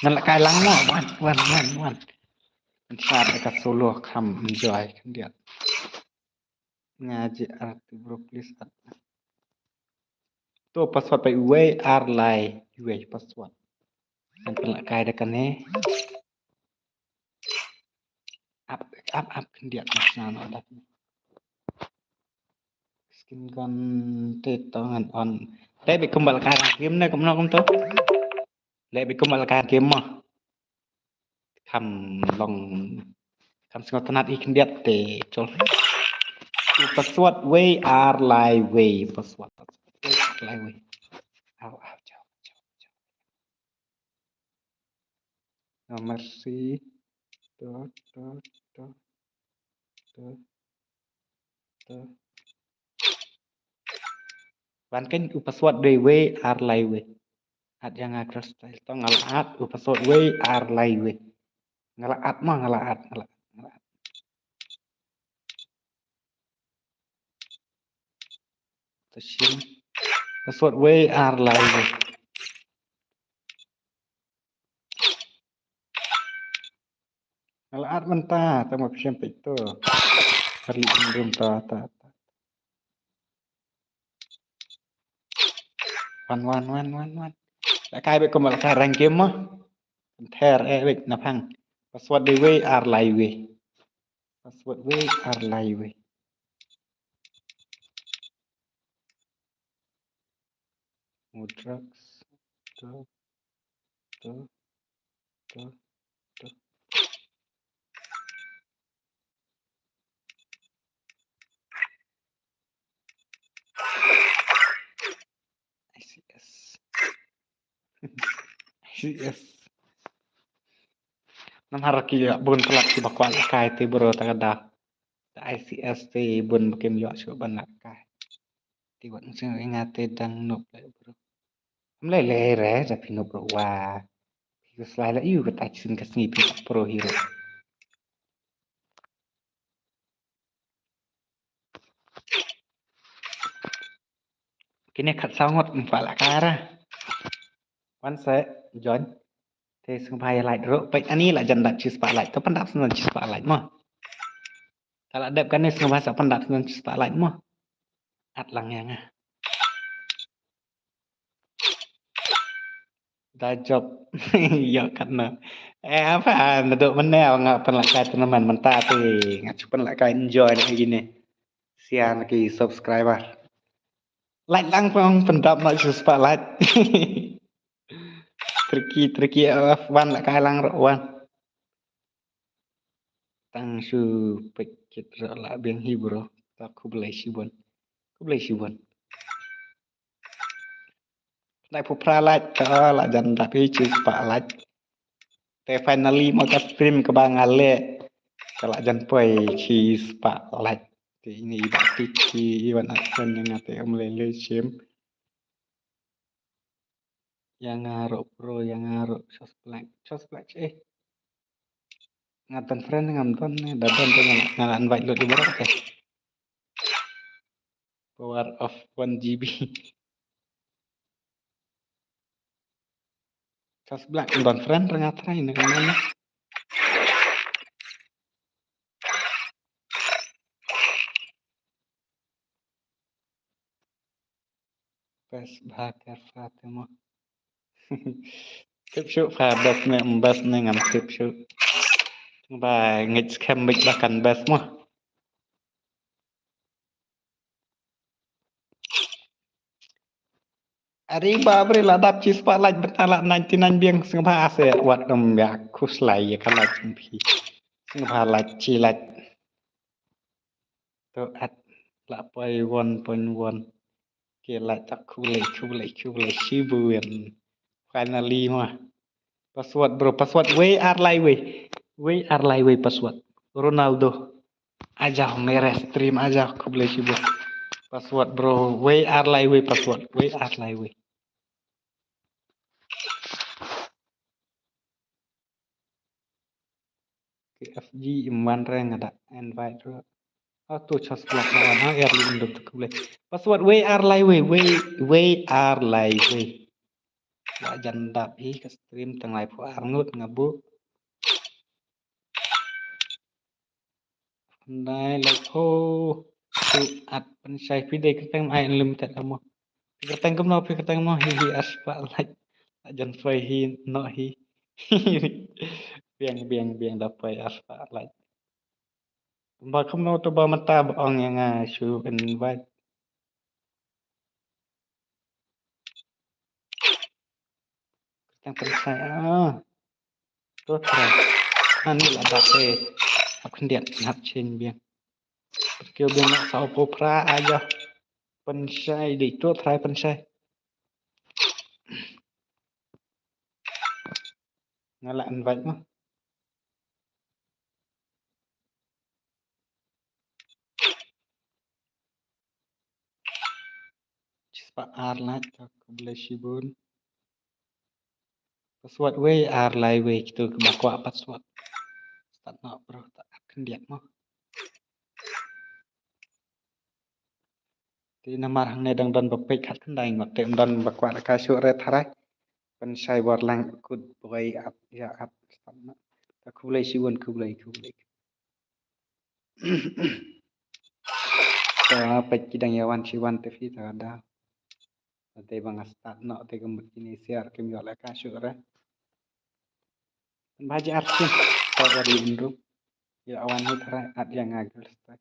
Ngan lehkai lang mo, wan, wan, wan, wan. Ngan share ka solo kham enjoy khyndiat. Nga J R tu bro, please add. To password pa iwei ar lai iwei password. Ngan pynlehkai da kane. ap ap khyndiat na sna no da. Skin gun te to ngan on. Te bit kumba la kai rang game ne kumno kumto. Le bit kumba la kai game mo. Kham long kham sngewtynnat i khyndiat te chol. U password wei ar lai wei password. Lai wei. Au au chau chau chau. No mercy. To to to to to. Wan kein u password dei wei ar lai wei. At ïa nga Crystal to nga la at u password wei ar lai wei. Nga la at ma nga la at nga la at nga la at. Tashin. Password wei ar lai wei. Nga la at mynta tang ma phi shem peit to. Kali in room ta ta ta. Wan wan wan wan wan. La kai beit kumba la kai rang game mo. Pynter eh beit na phang. Password dei wei ar lai wei. Password wei ar lai wei. Mo drugs. To to to to. I C S. I C S. Namar ki ïa bun palat kiba kwah lehkai te bro ta ka da. I C S te bun ba kim ïoh shuh ban lehkai. Te wat sngewbha nga te dang nop leh bro. Ym lei lei re da phi nop ruh wa. Phi khuslai la ïu kata shisien ka sngi phi pro hi ruh. Kine khatsaw ngut ym pat lehkai re. Wan se join. Te sngewbha ïa like ruh peit ani la jan dap shispah like to pyndap sngewbha shispah like mo. Ta la dep kane sngewbha sa pyndap sngewbha shispah like mo. At lang ïa nga. Da jop. Ïa katno. Eh apa naduh mynne nga pynlehkai tournament mynta te nga shu pynlehkai enjoy na kine. Sian ki subscriber. Like lang pang pyndap na shispah like. Tricky tricky F one lehkai lang ruh wan. Tang shu peit kit ruh la biang hi bro. Ta khublei shibun. Khublei shibun. Dai phu phra like ta la jan dap hi shispah like. Te finally mo ka stream kaba nga leh ka la jan poi shispah like. Te ini i ba tik ki i wan at friend nga te ym lei lei shim. Ïa nga ruh bro ïa nga ruh Chos Black Chos Black eh. Nga don friend ngam don ne da don te nga la invite lut i bro te. Power of one G B. Chos Black don friend nga trai ne ngam don. Best bha ker fa te mo. Tip shuh fa best ne best ne ngam tip shuh. Ba ngeit skhem bit ba kan best mo. Ari ba bri la dap shispah like beta la ninety nine biang sngewbha ase wat dom ya khuslai ya ka like phi. Sngewbha like chi like. To at la poi one point one. Ke la tak khublei khublei khublei shibun. Finally ma. Password bro password wei ar lai wei. Wei ar lai wei password. Ronaldo. Aja mere stream aja khublei shibun. Password bro wei ar lai wei password wei ar lai wei. K F G im wan re nga da invite ro. Auto Chos Black la wan ha early in dum tu khublei. Password wei ar lai wei wei wei ar lai wei. La jan dap hi ka stream tang lai phew ar ngut nga bu. Dai la phew tu at pynshai phi dei kyrteng ai unlimited amo. Phi kyrteng kumno phi kyrteng mo hi hi ar spah like. Jan poi hi no hi. Biang biang biang da poi ar spah like. Ba kumno to ba mynta ba ong ïa nga shu invite. Tang pynshai ah. To trai. Ani la dak eh. Ap khyndiat ngat chen biang. Kyo biang nak sa opo pra aja. Pynshai di to trai pynshai. Nga la invite mo. Chispa ar lak, khublei shibun. Password wei ar lai wei kito kiba kwah password. Start noh bro, ta khyndiat mo. Te namar hangne dang don ba peit khat khyndai ngot te ym don ba kwah da ka shuh re tharai. Pynshai bor lang kut boi ap ïa ap. Start noh. Ta khublei shibun, khublei, khublei. Ta peit ki dang ïa wan shi wan te phi ta da. Te ba nga start noh te ka mut kine siar kim ïoh la ka shuh re. Ba ji ar shi ta ri inru. Ïa wan ni tharai at ïa nga girls tai.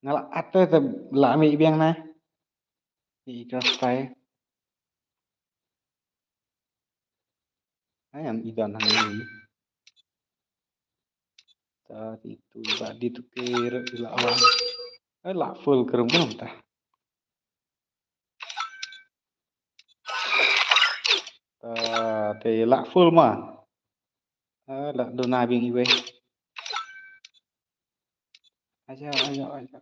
Nga la at te la mi biang na. Ni girls tai. Ai am i don hangne. Ta ti tu ba di tu ke re la wan. Ai la full kerum kerum ta. Ta te la full ma. Ai la dona bing iwe. Aja aja aja.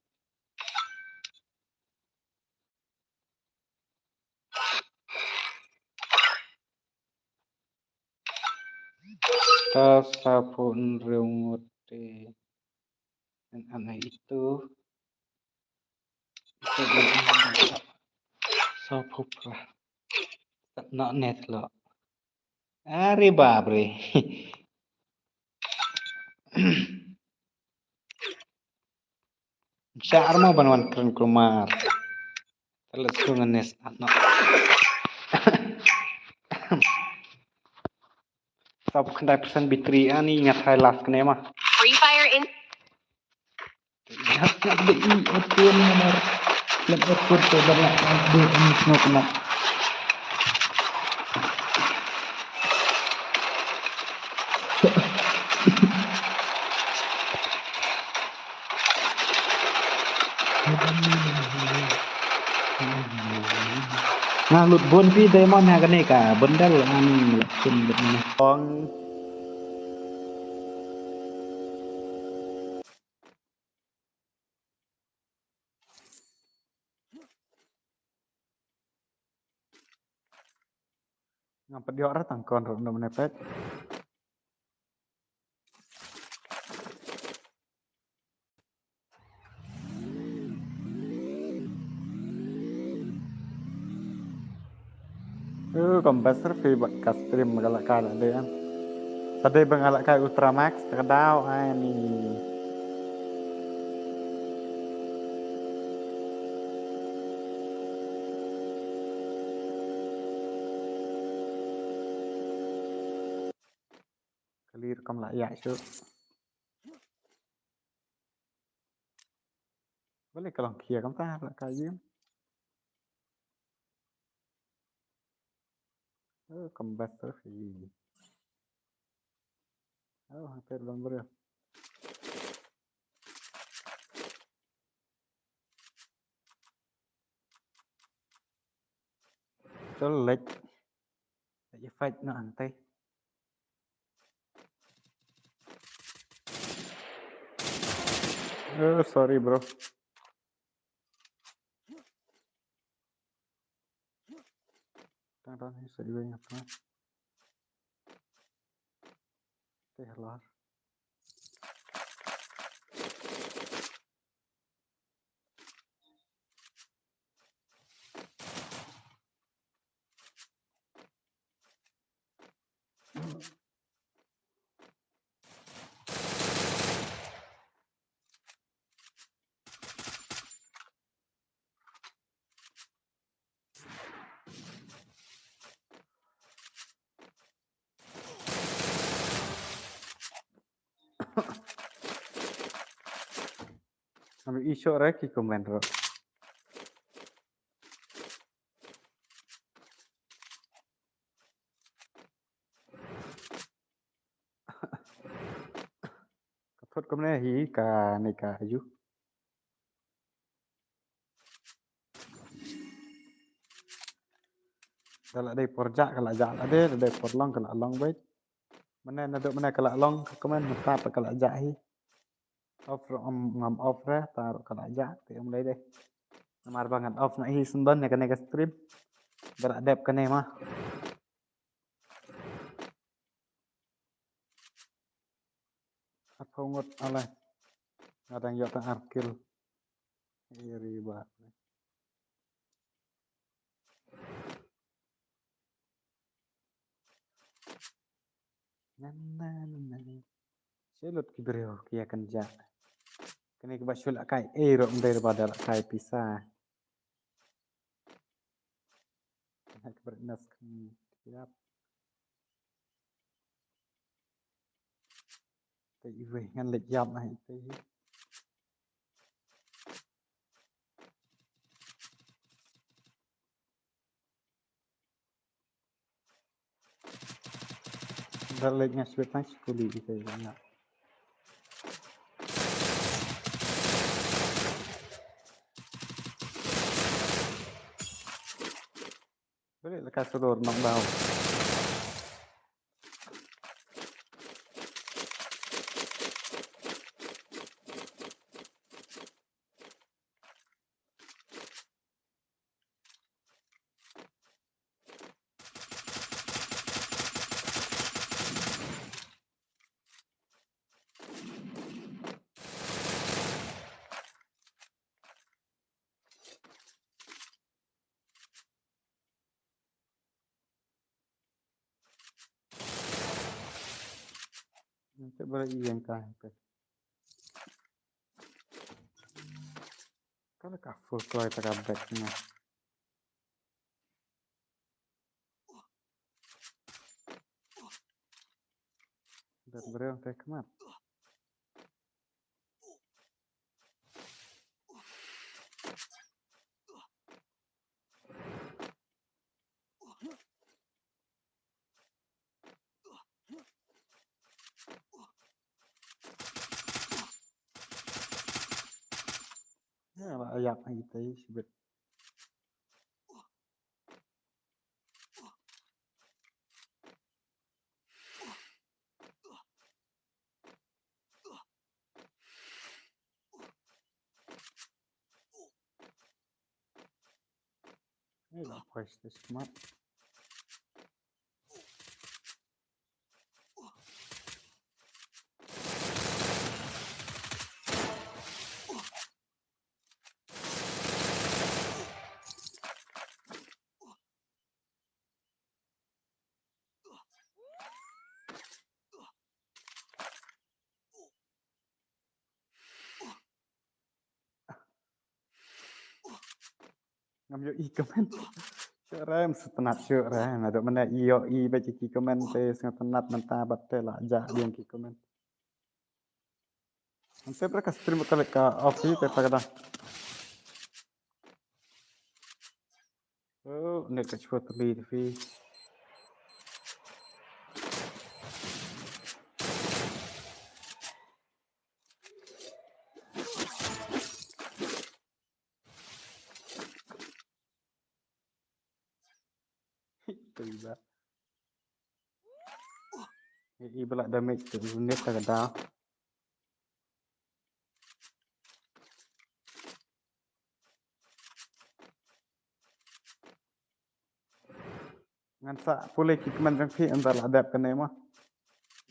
Ta sapun ringut te. An anai itu. Itu dia. Sapupra. Not net lo. Ari babre. Shah armo ban wan kren kulmar. Let's go ngan nes ano. Sap khyndai percent battery ani nga try last kane ma. Free Fire in. Hak nak de i otu ni mar. Lem otu tu dah nak de ni semua kena. Nga lut bun phi diamond ha kane ka bundle ngan lut bun bun. Ong. Ngam pat ïoh re tang kon ruh ynda mynne peit. Uh, kam best re phi bad ka stream ka la kai la dei em. Sa dei ba nga la kai Ultra Max ta ka daw ai ni. Kali rukom la ïa shu. Bale ka long khia kam ta la ka yim. Oh, kam best re phi. Oh, hampir long bro. Chol lek. Lek fight na antai. Oh, sorry bro. Tang tang ni sa iwei ngap na. Teh lar. Ngam ïohi shuh re ki comment ruh. Ka thot kumne hi kane ka ayu. Da la dei por jah ka la jah la dei, da dei por long ka la long beit. Mane naduh mane ka la long ka comment mynta pat ka la jah hi. Off ruh ngam, ngam off re, ta ruh ka la jah te ym lei dei. Namar ba ngan off na hi shen don ïa kane ka stream. Ba la dep kane ma. Arphew ngut ale. Nga dang ïoh tang ar kill. Iri ba. Na, na, na, na. Shu lut ki briew ki ïa kynjah. Kane kaba shu la kai ei ruh ym dei ba da la kai pisa. Kane ka brightness kan ïap. Te iwei ngan leit ïap na ite hi. Balik nga sibit nang skuli ite hi nga. Balik leka sudor nang dau. Nanti boleh iya ka. Kalau ka full kloi ta ka bag nga. Ber briew te khmat. Ya, ba yak ai te sibit. Hey, la push this come up. Ngam ïohi comment. Shuh re, ym sngewtynnat shuh re. Naduh mynne ïohi bad ki comment te sngewtynnat mynta bad te la jah biang ki comment. Ante pra ka stream ka leka off hi te pra ka da. Oh, net ka chuwa tuli te phi. Tiba. I ba la damage tu net ka da. Ngan sa pule ki comment jong phi ynda la dep kane mo.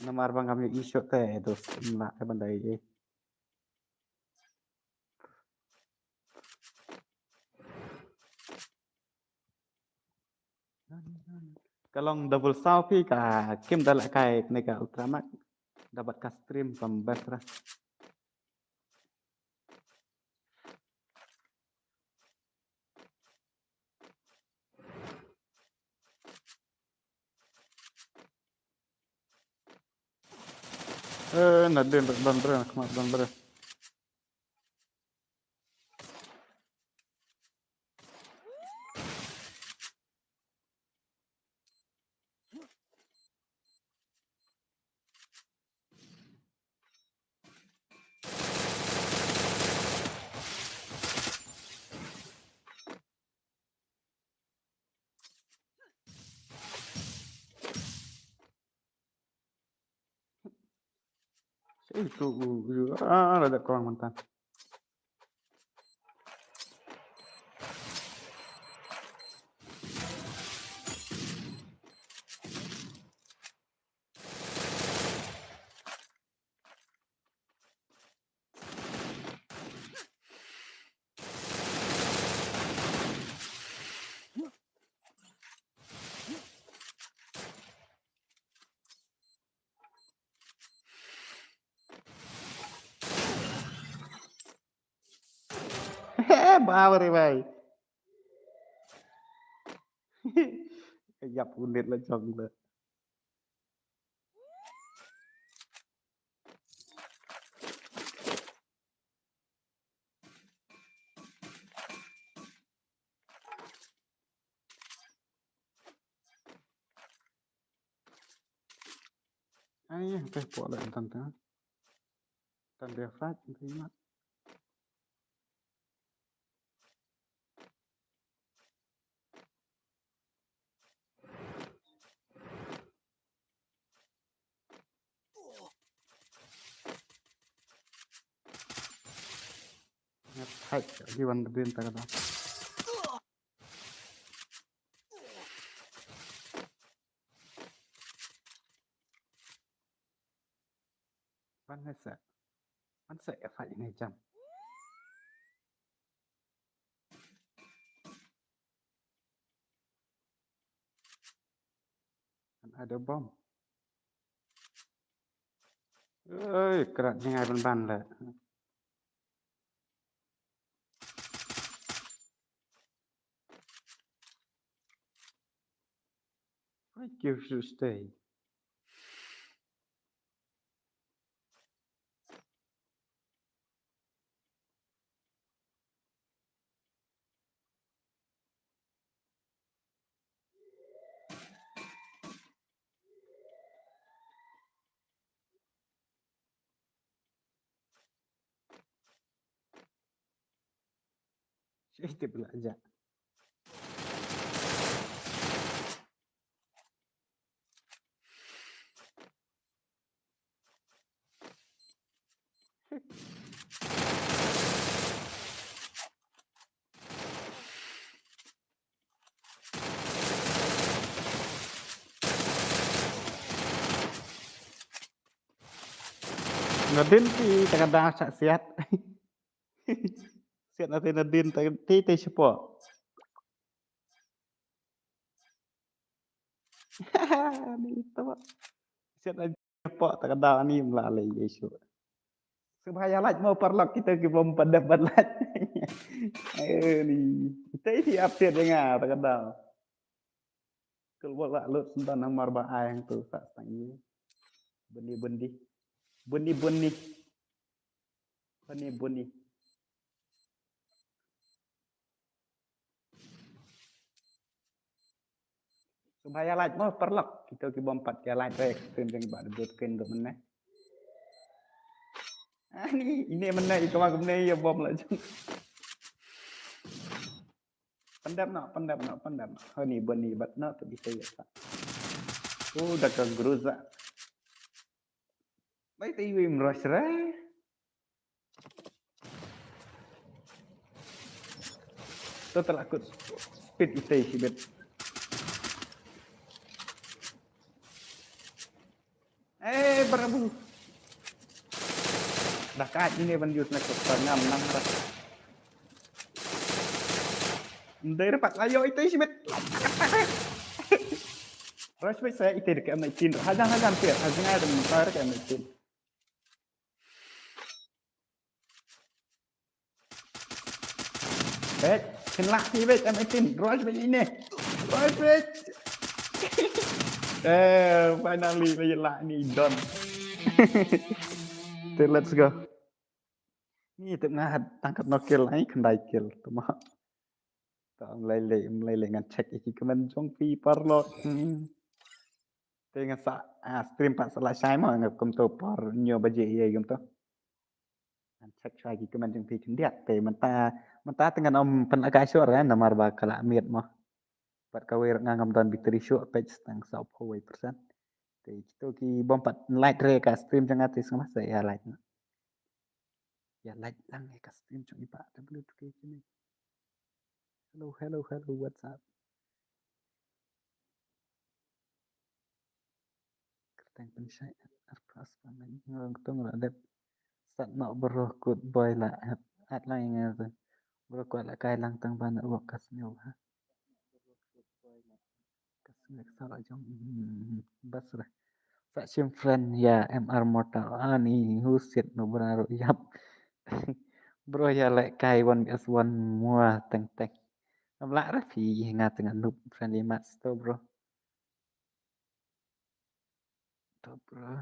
Namar ba ngam ïohi shuh te, eh, dos, ym lah te ban da ïohi. Ka long double saw phi, ka kim da la kai kane ka Ultra Mag. Da bad ka stream kam best ra. Eh, na dien don bre, na khmat don bre. Ei, tu u, u, ah, la dep kawang mynta. He, ba bari bai. Yap unit la jong la. Ai, teh pok la entan ta. Tan dia flight, entan mat. Ngat hai, di wan bedin ta kata. Ban ne sa. Ban sa ya fight ne jam. An ada bom. Oi, krat ni ngai ban ban le. Why you should stay? Shu tip la ja. Nadin ti tengah dah sak siat. Siat nanti nadin ti ti sepo. Ni to. Siat nanti sepo tak ada ni melala Yesu. Sebaya laj mau parlok kita ki bom pada bat laj. Ayo ni. Kita isi update dengan tak ada. Kul wala lut senta namar ba ai hang tu sa sang ye. Beni beni. Beni beni. Beni beni. Sebaya laj mau parlok kita ki bom pat ya laj rek ken jeng ba debut ken do mene. Ani ini mene iko mak mene ya bom laj. Pendap no, pendap no, pendap no. Hani bani bat no tu bisa ya sa. Oh, dah ke gruza. Baik tu iwi mrosra. Total aku speed itai sibet. Eh, barabu. Dah kat ini ban use nak sangam nang ras. Ndai dapat ayo itu isi bet. Ras bet saya itu dekat M eighteen. Hajan hajan pir, hajan ada mentar dekat M eighteen. Bet, kena lah ni bet M eighteen. Rush bet ini. Rush bet. Eh, finally lah ni done. Okay, let's go. Ni tu ngah tangkat no kill ai khandai kill tu ma. Ta mlai le mlai le ngan check iki kmen jong phi parlok. Hmm. Te ngan sa ah, stream pat sa la shai ma ngan kum tu par nyo baje ye kum tu. Ngan check shai ki kmen jong phi khyndiat te mynta mynta te ngan ym pynlaka shuh re namar ba ka la miet mo. Pat kawei ruh nga ngam don battery shuh peit tang saw phew wei percent. Te kito ki bym pat like re ka stream jong nga te sngewbha sa ïa like na. Ïa like lang ïa ka stream jong i Bah W two K kine. Hello, hello, hello, what's up? Kyrteng pynshai ar pras pameng ngong tung la dep. Sat nok bro kut boy la at lang nga tu. Bro kut la kai lang tang ba network ka sniew ha. Ka sniew sa la jong bas re. Sa shim friend ya M R Mortal ani husit no bro ro yap. Bro ya leh kai one as one mua teng teng. Am lah re phi nga tengah noob friendly match to bro. To bro.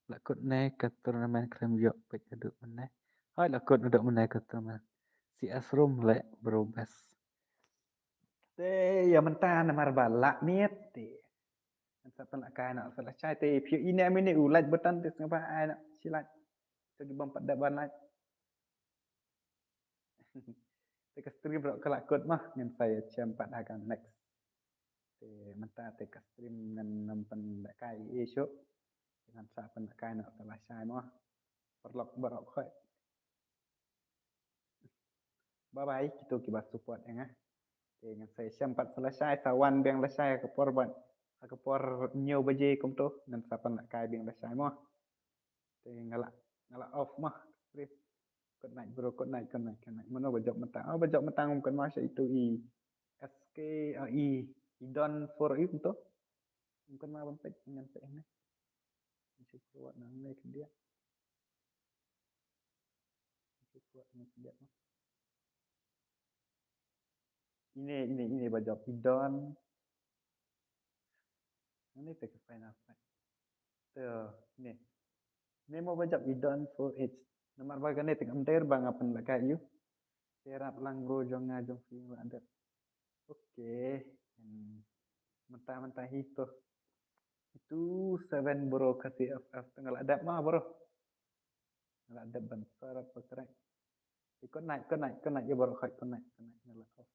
La kut ne ka tournament krem yok pek aduk mene. Hai la kut aduk mene ka tournament. Si asrum le bro best. Te ya mynta namar ba la miet te. Ngan sa pynlak kai na sa la chai te phi ine mene u like button te sngewbha ai na si like. To ki bym pat dep ban like. Te ka stream ruh ka la kut mah ngan sa ïa chem pat ha ka next. Te mynta te ka stream ngan nym pynlak kai ïa shuh. Ngan sa pynlak kai na sa la chai mah. Paralok baroh khoit. Bye bye kito kiba support ïa nga. Te ngan sa ïa chem pat sa la chai sa wan biang la chai ha ka por ban ha ka por hynñiew baje kumto ngan sa pynlak kai biang la chai mah. Te nga la nga la off mah stream. Good night bro, good night, good night, good night. Mano ba jop mynta? Oh ba jop mynta ngam kynmaw sha itu i S K, ah, i i Don four i kumto. Ngam kynmaw ban peit ngan peit ne. Ngan sa pyrshah nang ne khyndiat. Ngan sa pyrshah nang khyndiat mah. Ine ine ine ba jop i Don. Ngan ne peit ka final fight. Te ine. Ine mo ba jop i Don four H. Namar ba kane te kam ter ba nga pynlak kai ïa u. Te rap lang bro jong nga jong phi nga la dep. Okay. Hmm. Mynta mynta hi to. Itu seven bro ka C F F te nga la dep mah bro. Nga la dep ban sarap ba krek. Good night, good night, good night ïa bro, good night, good night, nga la off.